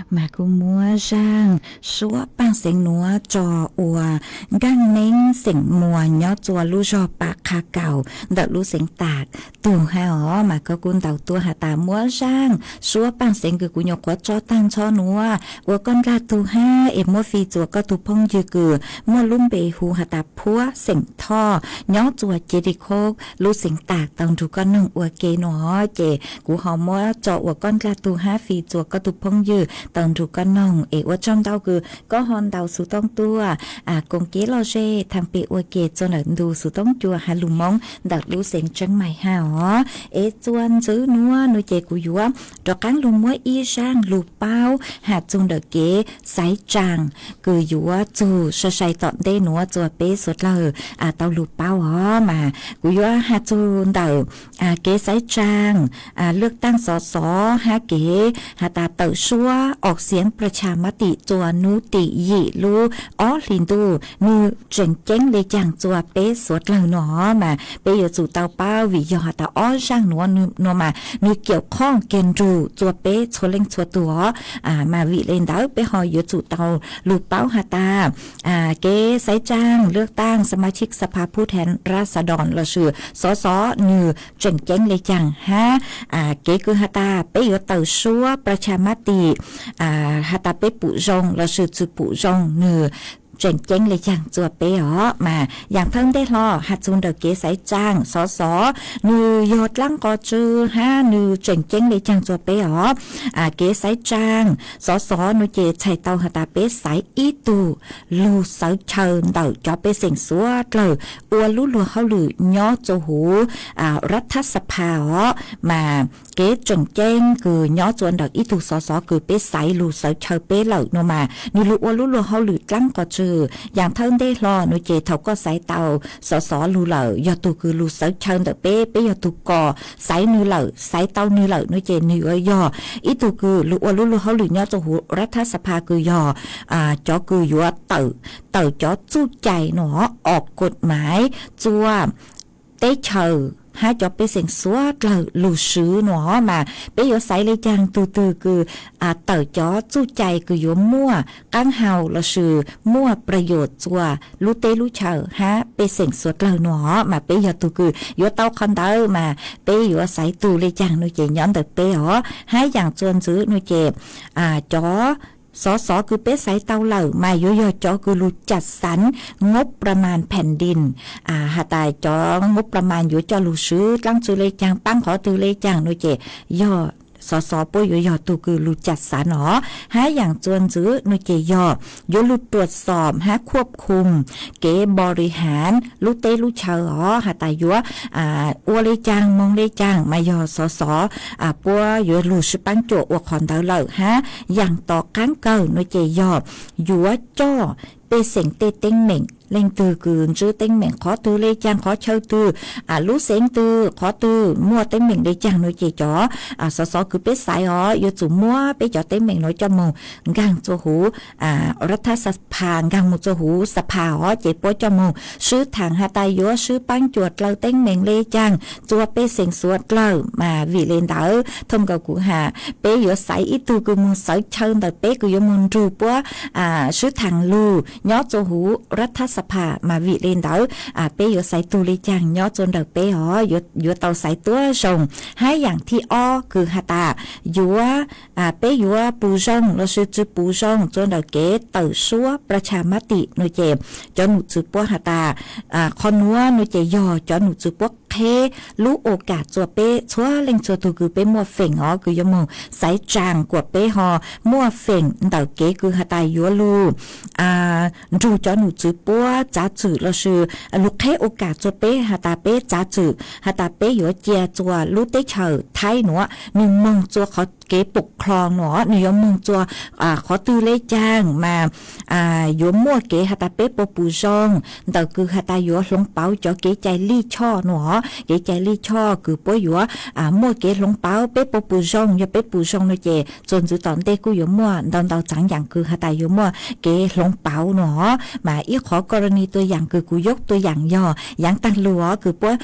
Mas kuj muab zaj suab paaj xeev nuav tso ua nkaaj neeb xeem Muas nyob tsua lub zog Paj Qha Kaus ntawm lub xeev Tam tug hab os. Mas koj kuj ntaus tuaj has tas muab zaj suab paaj xeev kws kuv nyuam qhuav tso taag nrho nuav ua koj ndlaj tug hab es muab fij tsua koj tug phooj ywg kws muaj lub npe hu has tas Phuab xeem Thoj nyob tsua Cev Lis Khoob lub xeev Tam tau nrug koj noog ua ke no. Ces kuv ho muab tso ua koj ndlaj tug hab fij tsua koj tug phooj ywg tau nrug koj noog. Es ua tsaug ntau kws koj ho ntaus xuv tooj tuaj koom kev lom zem thaam pem ua ke tsua ntawm ntu xuv tooj cua has lug Moob ntawm lub xeev Tseeb Mais hab os. Es tsua ntxiv nuav nuav ces kuv yuav rov qaab lug muab ib zaj lug paub has txug ntawm kev xaiv tsaa kws yuav txug sai sai tom ntej nuav tsua peb suav dlawg tau lug paub os. Mas kuv yuav has txug ntawm kev xaiv tsaa lwaj taaj xov xov hab kev has tas tawm suab ออกเสียงประชามติ tsua nub tim yim lub ob hlis ntuj nwg tseem ceeb le caag tsua peb suav dlawg no. Mas peb yuav tsum tau paub vim yog has tas ob zaj nuav nuav mas nwg kiam khooj kiag nrug tsua peb txhua leej txhua tug os. Mas vim le ntawd peb ho yuav tsum tau lug paub has tas kev xaiv tsaa lwaj taaj สมาชิกสภาผู้แทนราษฎร lossis xov xov nwg tseem ceeb le caag hab kev kws has tas peb yuav tawm suab ประชามติ has tas peb pum zoo lossis tsi pum zoo nwg tseem ceeb le caag tsua peb os. Mas yaam thawj ntej hlo has txug ntawm kev xaiv tsaa xov xov nwg yog dlaab qhov tsw hab nwg tseem ceeb le caag tsua peb os. Kev xaiv tsaa xov xov nuav ces txhais tau has tas peb xaiv ib tug lug xawv chaw ntawm cov pej xeem suav dlawg ua lub luag hauj lwm nyob tsua huv รัฐสภา os. Mas kev tseem ceeb kws nyob tsua ntawm ib tug xov xov kws peb xaiv lug xawv chaw peb lawm nuav mas nwg lug ua lub luag hauj lwm dlaab qhov tsw. Yaam thawj ntej hlo nuav ces thaum koj xaiv tau xov xov lug lawm yog tug kws lug xawv chaw ntawm peb, peb yog tug kos xaiv nwg lawm, xaiv tau nwg lawm nuav ces nwg yuav yog ib tug kws lug ua lub luag hauj lwm nyob tsua huv รัฐสภา kws yog cov kws yuav tawm cov txuj cai nuav ออกกฎหมาย tsua teb chaws hab cov pej xeem suav dlawg lug swv nuav. Mas peb yuav xaiv le caag tug twg kws tawm cov txuj cai kws yuav muaj qaab hau lossis muaj ประโยชน์ tsua lub teb lub chaw hab pej xeem suav dlawg nuav. Mas peb yog tug kws yuav tau qhov ntawd mas peb yuav xaiv tug le caag nuav ces nyob ntawm peb os. Hab yaam tsua ntxiv nuav ces cov xov xov kws peb xaiv tau lawm mas yuav yog cov kws lug จัดสรรงบประมาณแผ่นดิน has tas cov งบประมาณ yuav coj lug swv dlaab tsw le caag, paab qhov twg le caag nuav ces yog xov xov puab yuav yog tug kws lug จัดสรร os. Hab yaam tsua ntxiv nuav ces yog yuav lug ตรวจสอบ hab ควบคุม kev บริหาร lub teb lub chaw os, has tas yuav ua le caag moog le caag mas yog xov xov puab yuav lug swv paab cuam ua qhov ntawd lawm. Hab yaam tom qaab kawg nuav ces yog yuav coj pej xeem tej teeb meem, leej twg kws ntsib teeb meem qhov twg le caag, qhov chaw twg, lub xeev twg, qhov twg muaj teeb meem le caag nuav ces cov xov xov kws peb xaiv os yuav tsum muab peb cov teeb meem nuav coj moog nkaag tsua huv รัฐสภา nkaag moog tsua huv สภา os, ces puab coj moog swv thaam has tas yuav swv paab cuam dlaws teeb meem le caag tsua pej xeem suav dlawg. Mas vim le ntawd thooj nkaus kuv has, peb yuav xaiv ib tug kws moog xawv chaw ntawm peb kws yuav moog nrug puab swv thaam lug nyob tsua huv รัฐสภา. Mas vim le ntawd peb yuav xaiv tug le caag nyob tsua ntawm peb os, yuav tau xaiv tuab zoo. Hab yaam thib ob kws has tas yuav peb yuav pum zoo lossis tsi pum zoo tsua ntawm kev tawm suab ประชามติ nuav ces cov nom tswv puab has tas qhov nuav nuav ces yog cov nom tswv puab qheb lub โอกาส tsua peb txhua leej txhua tug kws peb muaj feem os, kws yuav moog xaiv tsaam kuas peb ho muaj feem ntawm kev kws has tas yuav lug nrug cov nom tswv puab txav txwm lossis lug qheb โอกาส tsua peb has tas peb txav txwm has tas peb yuav cia tsua lub teb chaws Thaib nuav nwg moog tsua qhov kev pum khloos no, nws yuav moog txug qhov twg le caag mas yuav muaj kev has tas peb puas pum zoo ntawm kws has tas yuav hloov pauv cov kev cai lij choj no. Kev cai lij choj kws puab yuav muaj kev hloov pauv peb puas pum zoo. Yog peb pum zoo no ces txuas ntxiv tom ntej kuj yuav muaj ntau ntau tsav yaam kws has tas yuav muaj kev hloov pauv no. Mas ib qhov korani tua yaam kws kuv yuav tua yaam yog yaav taag lug kws puab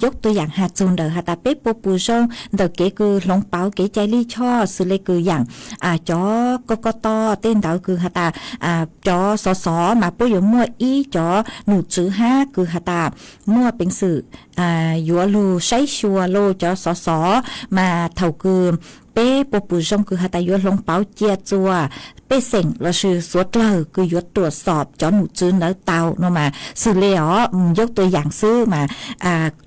yuav tua yaam has txug ntawm has tas peb puas pum zoo ntawm kev kws hloov pauv kev cai lij choj xws le kws yaam cov ko ko to tej ntawd kws has tas cov xov xov mas puab yuav muaj ib cov nom tswv hab kws has tas muaj peev xwm yuav lug saib xyuas lug cov xov xov mas thaum kws peb puas pum zoo kws has tas yuav hloov pauv cia txuas pej xeem lossis suav dlawg kws yuav tuam xom cov nom tswv ntawd tau no mas xws le os, yuav tua yaam xwb mas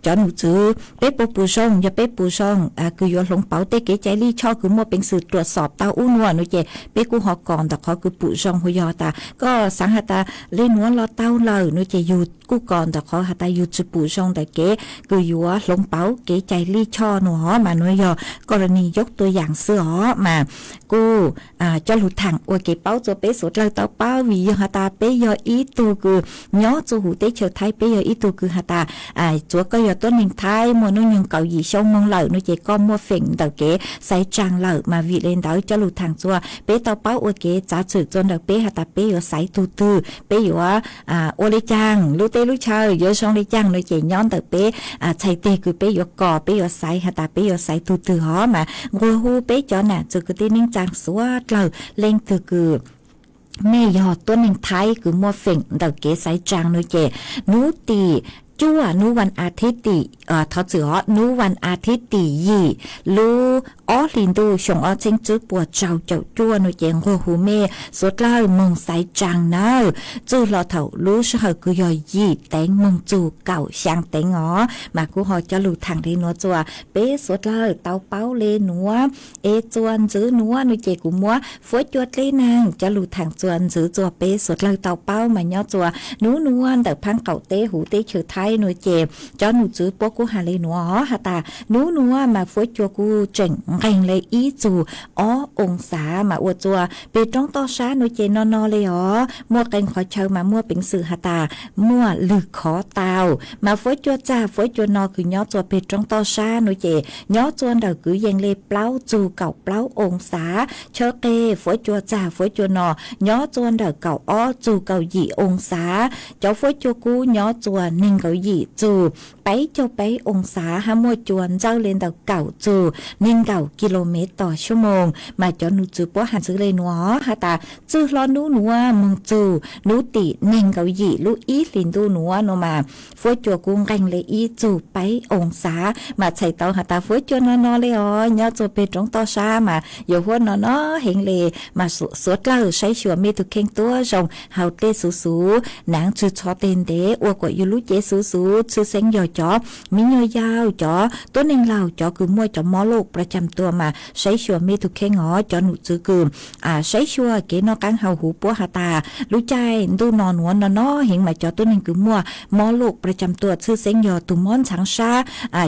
cov nom tswv peb puas pum zoo, yog peb pum zoo kws yuav hloov pauv tej kev cai lij choj kws muaj peev xwm tuam xom tau ub nua no ces peb kuj ho kos ntawm qhov kws pum zoo. Hu yog tas koj xaav has tas le nuav los tau lawm no ces yug kuj kos ntawm qhov has tas yug tsi pum zoo ntawm kev kws yuav hloov pauv kev cai lij choj no. Mas nuav yog korani yuav tua yaam xwb os mas kuj coj lug thaam ua kev paub txug peb suav dlawg tau paub vim yog has tas peb yog ib tug kws nyob txug huv teb chaws Thaib, peb yog ib tug kws has tas txuav koj yog tuab neeg Thaib muaj nub nyoog kaum yim xyoo moog lawm no ces koj muaj feem ntawm kev xaiv tsaa lawm. Mas vim le ntawd coj lug thaam txug peb tau paub ua kev txav txwm txug ntawm peb has tas peb yuav xaiv tug twg, peb yuav ua le caag, lub teb lub chaw yuav zoo le caag no ces nyob ntawm peb txhais teg kws peb yuav kos, peb yuav xaiv has tas peb yuav xaiv tug twg os. Mas nqua hu peb cov nam txwv kwv tij neej tsaa suav dlawg leej twg kws mej yog tuab neeg Thaib kws muaj feem ntawm kev xaiv tsaa no ces nub tim cuaj, nub vas a thib tim, thov txim os, nub vas a thib tim yim lub ob hlis ntuj xyoo ob txheeb tswb puas rau caum cuaj no ces nqua hu mej suav dlawg moog xaiv tsaa nawb. Txwj hlo thaum lub sij hawm kws yog yim teev moog txug kaum xyaa teev os. Mas kuv ho coj lug thaam le nuav txug peb suav dlawg tau paub le nuav. Es txuas ntxiv nuav no ces kuv muab fuab cua dleb naag coj lug thaam txuas ntxiv txug peb suav dlawg tau paub mas nyob txuas nub nuav ntawm phaab qaum teb huv teb chaws Thaib no ces cov nom tswv puab kuj has le nuav has tas nub nuav mas fuab cua kuj tseem nqeeg le ib txug ob oo xav mas ua txuas peg roob toj sab no ces no no le os. Muaj qee qhov chaw mas muaj peev xwm has tas muaj lwg khov tau. Mas fuab cua txag fuab cua no kws nyob txuas peg roob toj sab no ces nyob txuas ntawm kwv yees le plaub txug kaum plaub oo xav. Chaw qeg fuab cua txag fuab cua no nyob txuas ntawm kaum ob txug kaum yim oo xav. Cov fuab cua kub nyob txuas neeg nkaum yim txug peb caug peb oo xav hab muaj cua ntxawj le ntawm kaum txug neeg nkaum kis lus mev tos suab moos. Mas cov nom tswv puab has ntxiv le nuav has tas txwj hlo nub nuav moog txug nub tim neeg nkaum yim lub ib hlis ntuj nuav no mas fuab cua kub nqeeg le ib txug peb oo xav. Mas txhais tau has tas fuab cua no no le os nyob txuas peg roob toj sab mas yuav huab no no heev le. Mas suav dlawg saib xyuas mej tug kheej tuab zoo hauv dlej xuv xuv, naav tsi txhob teg ntev ua kuas yug lub cev xuv xuv, tshwj xeeb yog cov miv nyuas yaus, cov tuab neeg laug, cov kws muaj cov mob loj pla cam tua mas saib xyuas mej tug kheej os. Cov nom tswv kws saib xyuas kev noj qaab hau huv puab has tas lub caij ntuj no nuav no no heev mas cov tuab neeg kws muaj mob loj pla cam tua tshwj xeeb yog tug mob ntshaav sab,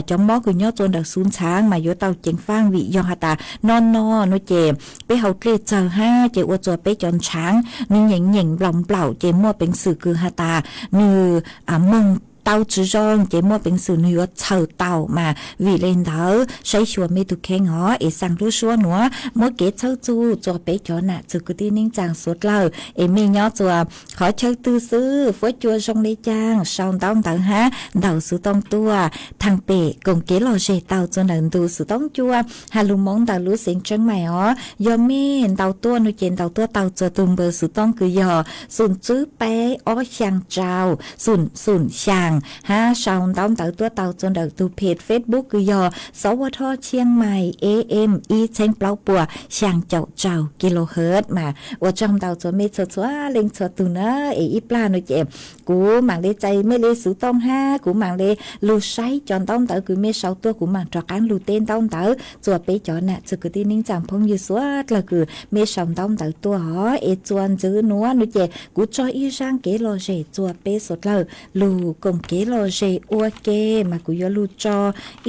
cov mob kws nyob txuas ntawm xuv ntshaav mas yuav tau ceev faaj vim yog has tas no no no ces peb hauv dlej txawg hab ces ua txuas peb cov ntshaav nwg nyeem nyeem nplaum nplaum ces muaj peev xwm kws has tas nwg moog tau tsi zoo ces muaj peev xwm nwg yuav txhaws tau. Mas vim le ntawd saib xyuas mej tug kheej os es xaa lub suab nuav muab kev txhawb txug txuas peb cov nam txwv kwv tij neej tsaa suav dlawg es mej nyob txuas qhov chaw twg xwb, fuab cua zoo le caag sau ntaub ntawv hab ntaus xuv tooj tuaj thaam pem koom kev lom zem tau txuas ntawm ntu xuv tooj cua has lug moov ntawm lub xeev Tseeb Maim os. Yog mej ntaus tuaj no ces ntaus tuaj tau txuas tug npawb xuv tooj kws yog xoom tswb peb ob xyaa rau xoom xoom xyaa hab sau ntaub ntawv tuaj tau txuas ntawm tug peg Facebook kws yog Xov Ua Thoj Tshiab Mais A M ib txheeb plaub puas xyaa caum rau kilohertz. Mas ua tsaug ntau txuas mej txhua txhua leej txhua tug na es ib plag no ces kuv maam le txais mej le xuv tooj hab kuv maam le lug saib cov ntaub ntawv kws mej sau tuaj, kuv maam rov qaab lug teb ntaub ntawv txuas peb cov nam txwv kwv tij neej tsaa phooj ywg suav dlawg kws mej sau ntaub ntawv tuaj os. Es txuas ntxiv nuav no ces kuv tso ib zaaj kev lom zem txuas peb suav dlawg lug koom kev lom zem ua ke mas kuv yuav lug tso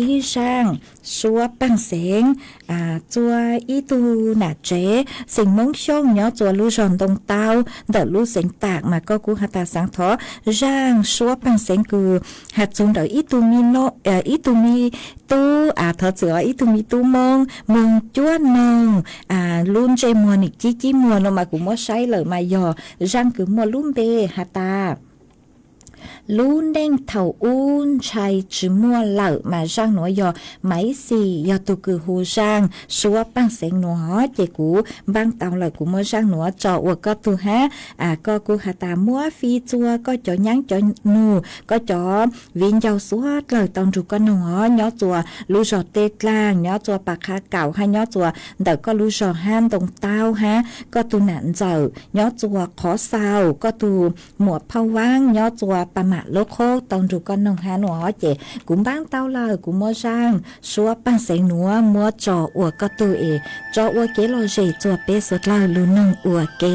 ib zaaj suab paaj xeev txua ib tug nam tsev xeem Moob Xyooj nyob txua lub zog Ntoo Taub ntawm lub xeev Tam mas koj kuj has tas xaav thov zaaj suab paaj xeev kws has txug ntawm ib tug mi, ib tug mi tub, thov txim, ib tug mi tub Moob moog cuab noog, lub ntsej muag nwg cib cib muag no mas kuv muab saib lawm mas yog zaaj kws muaj lub npe has tas Lub neej thaum ub ntshai tsis muaj lawm mas zaaj nuav yog Maiv Xis yog tug kws hu zaaj suab paaj xeev nuav. Ces kuv npaab tau lawm kuv muab zaaj nuav tso ua koj tug hab. Koj kuj has tas muab fij txua koj cov nyab cov nug, koj cov viv ncaus suav dlawg tau nrug koj noog os, nyob txua lub zog Tej Dlaag, nyob txua Pas Qha Kaum hab nyob txua ntawm koj lub zog hab Ntoo Taub hab koj tug nam ntxawm nyob txua Qhov Xaus, koj tug muam Phauj Vaab nyob txua Pas Mam Lub Qhob tau nrug koj noog hab nuav. Ces kuv npaab tau lawm kuv muab zaaj suab paaj xeev nuav muab tso ua koj tug es tso ua kev lom zem txua peb suav dlawg lug noog ua ke.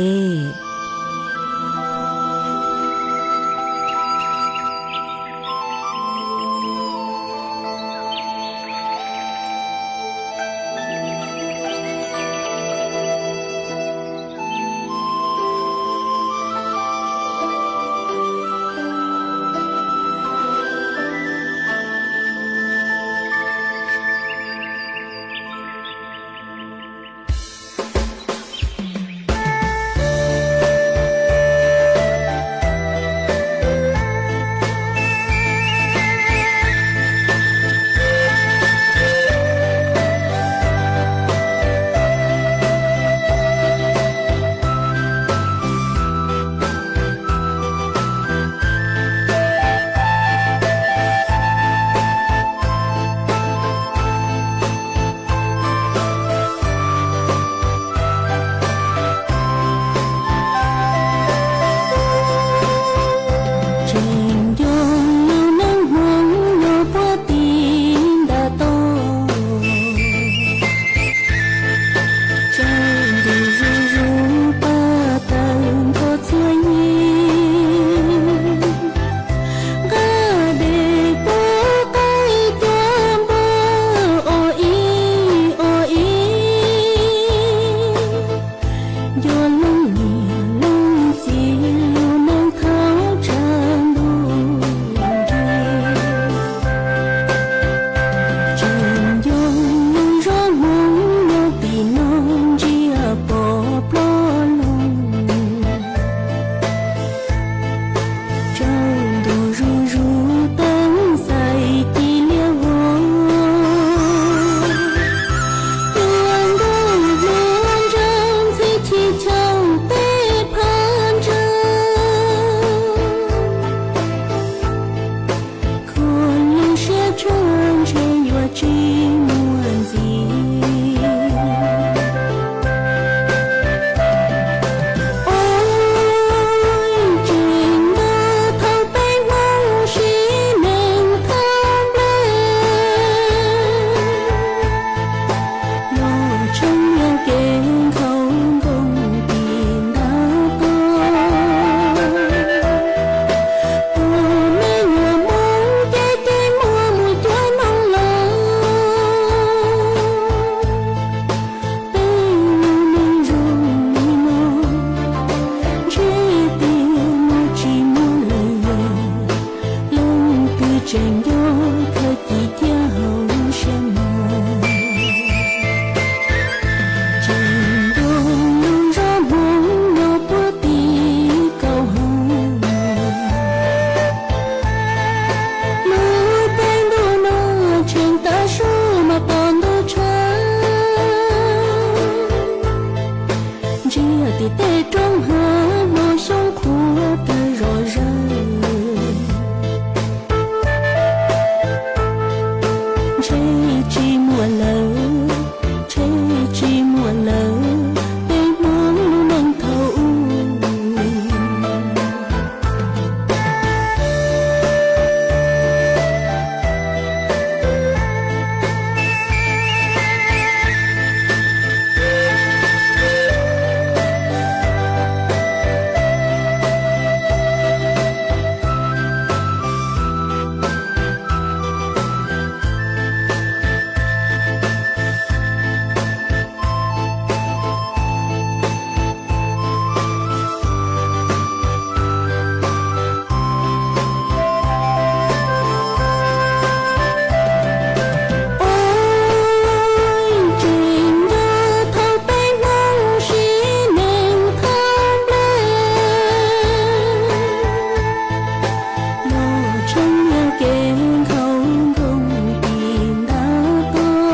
Peb nkhaus nkoos tim ntav toj,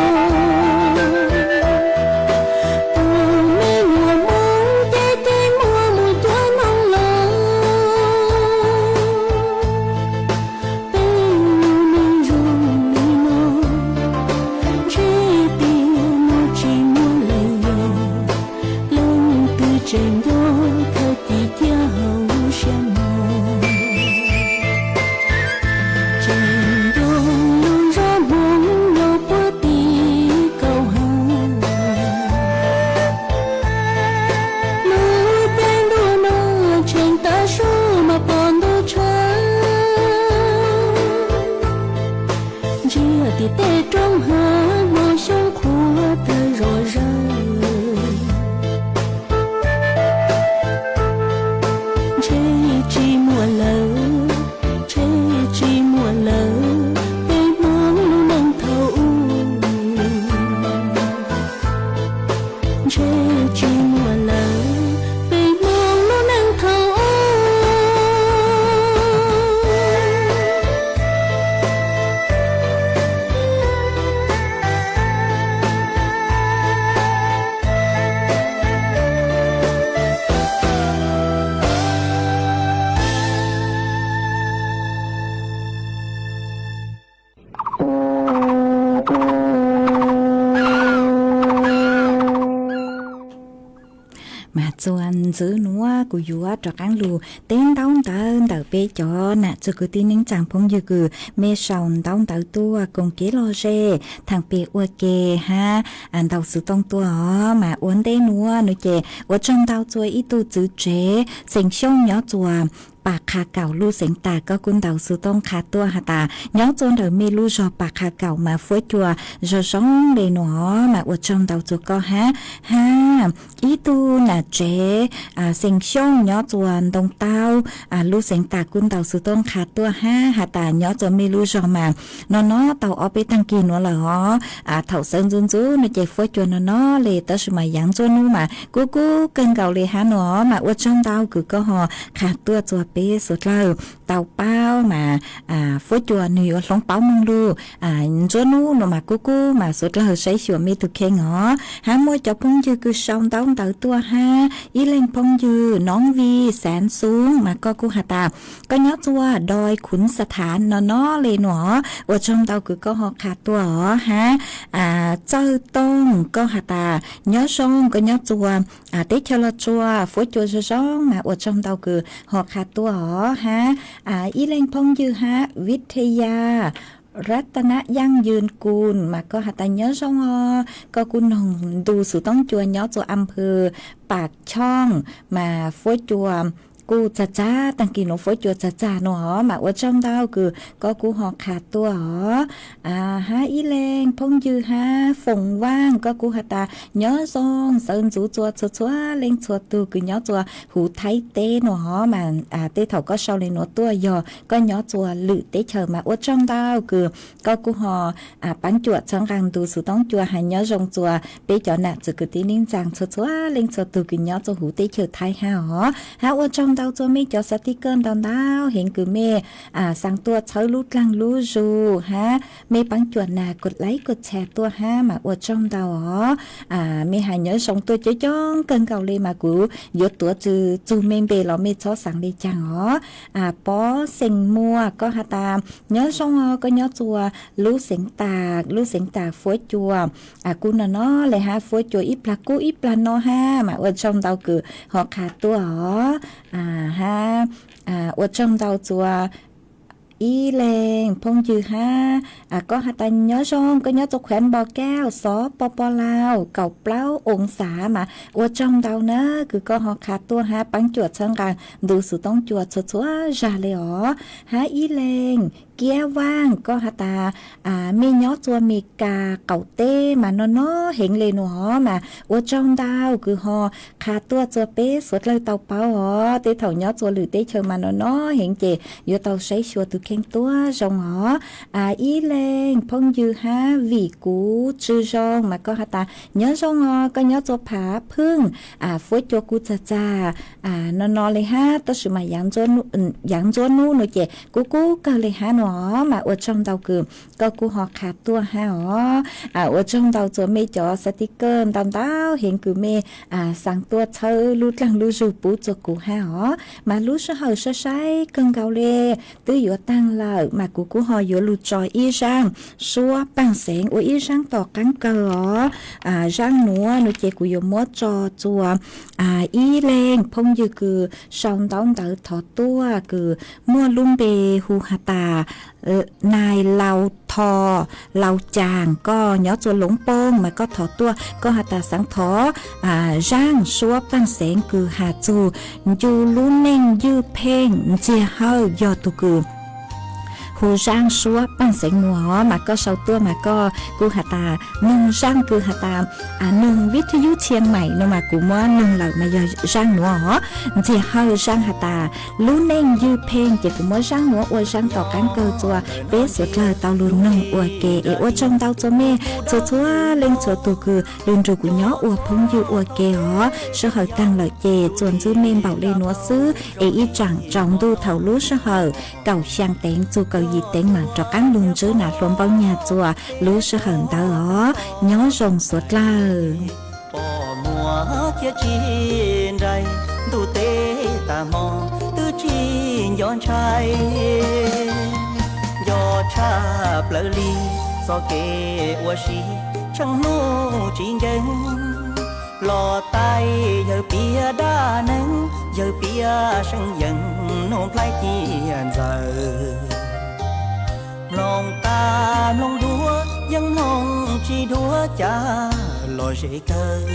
tus me nyuam Hmoob ces ces muaj mus cuab noog los. Peb lub neej zoo li no, ntshe tias muaj tsis muaj lawm yog leej twg tseem nco thawj ci ciaj hauv siab mog. Tseem nco lub zos Hmoob nyob puag tim kaum hav, lub caij ntuj no tseem tav su mas pom ntuj tshawv. Ntsia tim tej roob hav hmo xyoob qhuav tawg zom zaws. Ntshe tsis muaj lawm, ntshe tsis muaj lawm peb Hmoob lub neej thaum ub. Ntshe tsis muaj lawm peb Hmoob lub neej thaum ub. Mas txuas ntxiv nuav kuv yuav rov qaab lug teb ntaub ntawv ntawm peb cov nam txwg kwv tij neej tsaa phooj ywg kws mej sau ntaub ntawv tuaj koom kev lom zem thaam pem ua ke hab ntaus xuv tooj tuaj os. Mas ua ntej nuav nuav ces ua tsaug ntau txug ib tug txwv tsev xeem Xyooj nyob txuas Pas Qha Kaum lub xeev tas, koj kuj ntaus xuv tooj qha tuaj has tas nyob txuas ntawm mej lub zog Pas Qha Kaum mas fuab cua zoo zoo le nuav, mas ua tsaug ntau txug koj hab. Hab ib tug nam tsev xeem Xyooj nyob txuas Ntoo Taub lub xeev tas kuj ntaus xuv tooj qha tuaj hab has tas nyob txuas mej lub zog mas no no tau ob peb taag kis nuav lawm os. Thaum sawv ntxuv ntxuv nuav ces fuab cua no no le, tab sis mas yaav nruab nub mas kub kub kawg nkaus le hab nuav, mas ua tsaug ntau kws koj ho qha tuaj txuas peb suav dlawg tau paub mas fuab cua nwg yuav hloov pauv moog lug. Nruab nub nuav mas kub kub mas suav dlawg saib xyuas mej tug kheej os. Hab muaj cov phooj ywg kws sau ntaub ntawv tuaj hab ib leeg phooj ywg Noob Vij Xaav Xoob mas koj kuj has tas koj nyob txuas Doi Khuv Xa Thav no no le nuav, ua tsaug ntau kws koj ho qha tuaj os hab. Txawj Tooj koj has tas nyob zoo, koj nyob txuas teb chaws Los Tsuas fuab cua zoo zoo mas ua tsaug ntau kws ho qha tuaj os hab. Ib leeg phooj ywg hab Vij Thej Yaj Rat Ta Na Yaaj Yws Kus mas koj has tas nyob zoo os, koj kuj noog ntu xuv toob cua nyob txuas Am Phw Pas Choo mas fuab cua kuj txag txag, taag kis nuav fuab cua txag txag nuav os, mas ua tsaug ntau kws koj kuj ho qha tuaj os. Hab ib leeg phooj ywg hab Foom Vaaj koj kuj has tas nyob zoo, sawv ntxuv txuas txhua txhua leej txhua tug kws nyob txuas huv Thaib teb nuav os, mas tej thaum koj sau le nuav tuaj yog koj nyob txuas lwm teb chaws, mas ua tsaug ntau kws koj kuj ho paab cuam txhawb nqaa ntu xuv toob cua has nyob zoo txuas peb cov nam txwg kwv tij neej tsaa txhua txhua leej txhua tug kws nyob txuas huv teb chaws Thaib hab os. Hab ua tsaug ntau txuas mej cov xav tij kawj ntau ntau heev kws mej xaa tuaj txhawb lub dlaag lub zug hab mej paab cuam nas kos laib kos tshas tuaj hab, mas ua tsaug ntau os. Mej has nyob zoo tuaj coob coob kawg nkaus le mas kuv yuav tuav txug mej npe los mej txhob xaav le caag os. Pov Xeem Muas koj has tas nyob zoo os, koj nyob txuas lub xeev tas, lub xeev tas fuab cua kuj no no le hab, fuab cua ib plag kub ib plag no hab, mas ua tsaug ntau kws ho qha tuaj os. Hab ua tsaug ntau txuas ib leeg phooj ywg hab, koj has tas nyob zoo, koj nyob txuas Khuev Npo Kauj, Xov Po Po Lauj, kaum plaub oo xav, mas ua tsaug ntau na kws koj ho qha tuaj hab paab cuam txhawb nqaa ntu xuv toob cua txhua txhua zag le os. Hab ib leeg Kiab Vaaj koj has tas mej nyob txuas Mes Kas qaum teb mas no no heev le nuav os, mas ua tsaug ntau kws ho qha tuaj txuas peb suav dlawg tau paub os. Tej thaum nyob txuas lwm teb chaws mas no no heev ces yuav tau saib xyuas tug kheej tuab zoo os. Ib leeg phooj ywg hab Vim Kuv Tsw Zoo mas koj has tas nyob zoo os, koj nyob txuas Phav Phooj, fuab cua kuj txag txag no no le hab, tab sis mas yaav nruab nub nuav ces kub kub kawg le hab nuav. Os mas ua tsaug ntau kws koj kuj ho qha tuaj hab os. Ua tsaug ntau txuas mej cov sticker ntau ntau heev kws mej xaa tuaj txhawb lub dlaag lub zug pub txuas kuv hab os. Mas lub sij hawm saib saib kawg nkaus le, twb yuav taag lawm mas kuv kuj ho yuav lug tso ib zaaj suab paaj xeev ua ib zaaj tom qaab kawg os. Zaaj nuav no ces kuv yuav muab tso txuas ib leeg phooj ywg kws sau ntaub ntawv thov tuaj kws muaj lub npe hu has tas Nais Laus Thos, Laus Caas, koj nyob txuas Loob Pooj mas koj thov tuaj, koj has tas xaav thov zaaj suab paaj xeev kws has txug ncu lub neej ywj pheej Ntxiag Hawj yog tug kws hu zaaj suab paaj xeev nuav os, mas koj sau tuaj mas koj kuj has tas noog zaaj kws has tas noog vib thwj yub Txhiaj Maim no mas kuv muab noog lawm mas yog zaaj nuav os. Ntxiag Hawj zaaj has tas lub neej ywj pheej ces kuv muab zaaj nuav ua zaaj tom qaab kawg txuas peb suav dlawg tau lug noog ua ke es ua tsaug ntau txuas mej txhua txhua leej txhua tug kws lug nrug kuv nyob ua phooj ywg ua ke os. Sij hawm taag lawm ces txuas ntswb mej npaum le nuav xwb es ib tsaam tsaus ntuj thaum lub sij hawm kaum xyaa teev txug kaum yim teev mas rov qaab lug ntswb nas hluas npauj nyag txuas lub sij hawm ntawd os. Nyob zoo suav dlawg. Pom muag thiab tsis nraim, ntuj teb tag hmo twb tsis nco ntshai. Nco tshaj plaws li txoj kev ua si tsheej hnub tsis nkees. Los taij yawg piav dab neeg, yawg piav seej yeej nug nplhaib cia ntxaws. Mloog qab mloog dua yeej mloog tsis dua cas los zem kawg.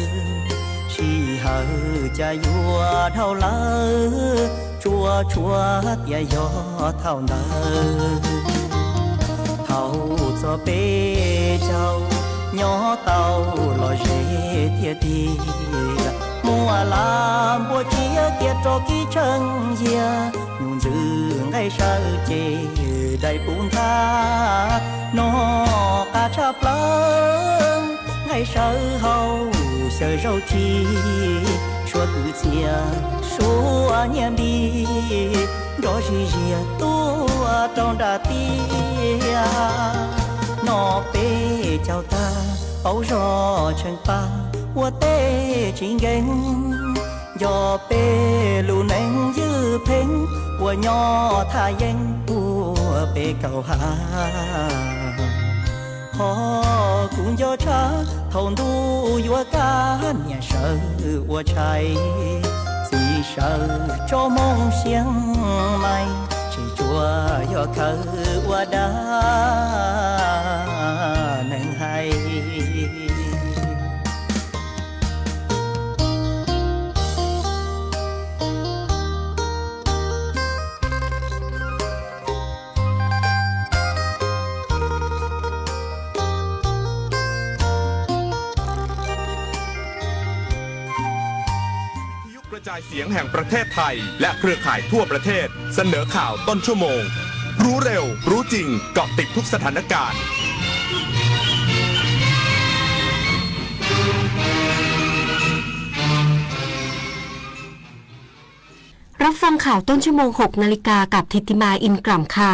Sij hawm cas yuav dhau lawm, tsuas tshuav tias yog thaum ntawd. Thaum txog peb caug nyob tau los zem tiag tiag, muaj laj npua tsiab kiag rov kib tsheej yiag. Nyuj ntxwg nqaij sawv ces dai puv nthav, noj qab tshaj plaws nqaij sawv hauv xyaw zaub tsi, suav kwv txhiaj suav nyiaj npib, nrov zig ziag tuaj rau nram tiaj. Noj peb caug tag paub zog tsheej pab ua teb tsis nkees, nco peb lub neej ywj pheej uas nyob thaj yeeb ua peb kaum hav. Qhov kuv nco tshaj thaum ntuj yuav kaj niam sawv ua tshais, txiv sawv tso moo xia mais, tsis tsuas yog khawv ua dab neeg hais.กระจายเสียงแห่งประเทศไทยและเครือข่ายทั่วประเทศเสนอข่าวต้นชั่วโมง รู้เร็ว รู้จริง เกาะติดทุกสถานการณ์ รับฟังข่าวต้นชั่วโมง หกนาฬิกา กับธิตติมา อินกล่ำค่ะ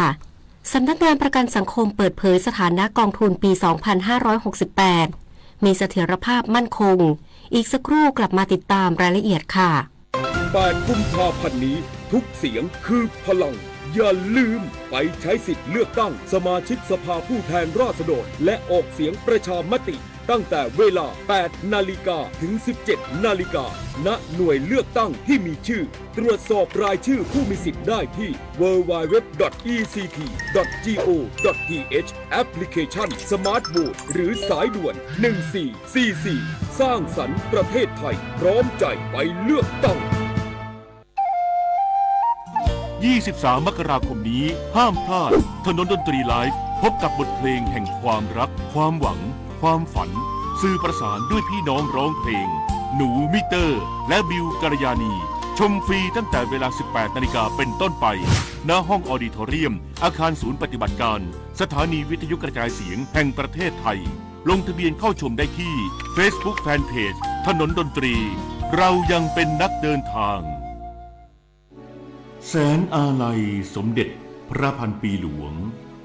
สำนักงานประกันสังคมเปิดเผยสถานะกองทุนปี สองพันห้าร้อยหกสิบแปด มีเสถียรภาพมั่นคง อีกสักครู่กลับมาติดตามรายละเอียดค่ะ แปดกุมภาพันธ์นี้ ทุกเสียงคือพลัง อย่าลืมไปใช้สิทธิ์เลือกตั้งสมาชิกสภาผู้แทนราษฎร และออกเสียงประชามติ ตั้งแต่เวลา แปดนาฬิกา ถึง สิบเจ็ดนาฬิกา ณ หน่วยเลือกตั้งที่มีชื่อ ตรวจสอบรายชื่อผู้มีสิทธิ์ได้ที่ ดับเบิลยู ดับเบิลยู ดับเบิลยู ดอท อี ซี ที ดอท จี โอ ดอท ที เอช แอปพลิเคชัน สมาร์ทโหวต หรือสายด่วน หนึ่งสี่สี่สี่ สร้างสรรค์ประเทศไทย พร้อมใจไปเลือกตั้ง ยี่สิบสาม มกราคมนี้ ห้ามพลาด ถนนดนตรีไลฟ์ พบกับบทเพลงแห่งความรัก ความหวัง ความฝัน สื่อประสานด้วยพี่น้องร้องเพลง หนูมิเตอร์ และบิวกัลยาณี ชมฟรีตั้งแต่เวลา สิบแปดนาฬิกาเป็นต้นไป ณ ห้องออดิทอเรียม อาคารศูนย์ปฏิบัติการ สถานีวิทยุกระจายเสียงแห่งประเทศไทย ลงทะเบียนเข้าชมได้ที่ Facebook Fanpage ถนนดนตรี เรายังเป็นนักเดินทาง แสนอาลัยสมเด็จพระพันปีหลวง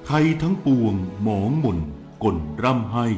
Thay thắng pùn món mùn kùn răm hais.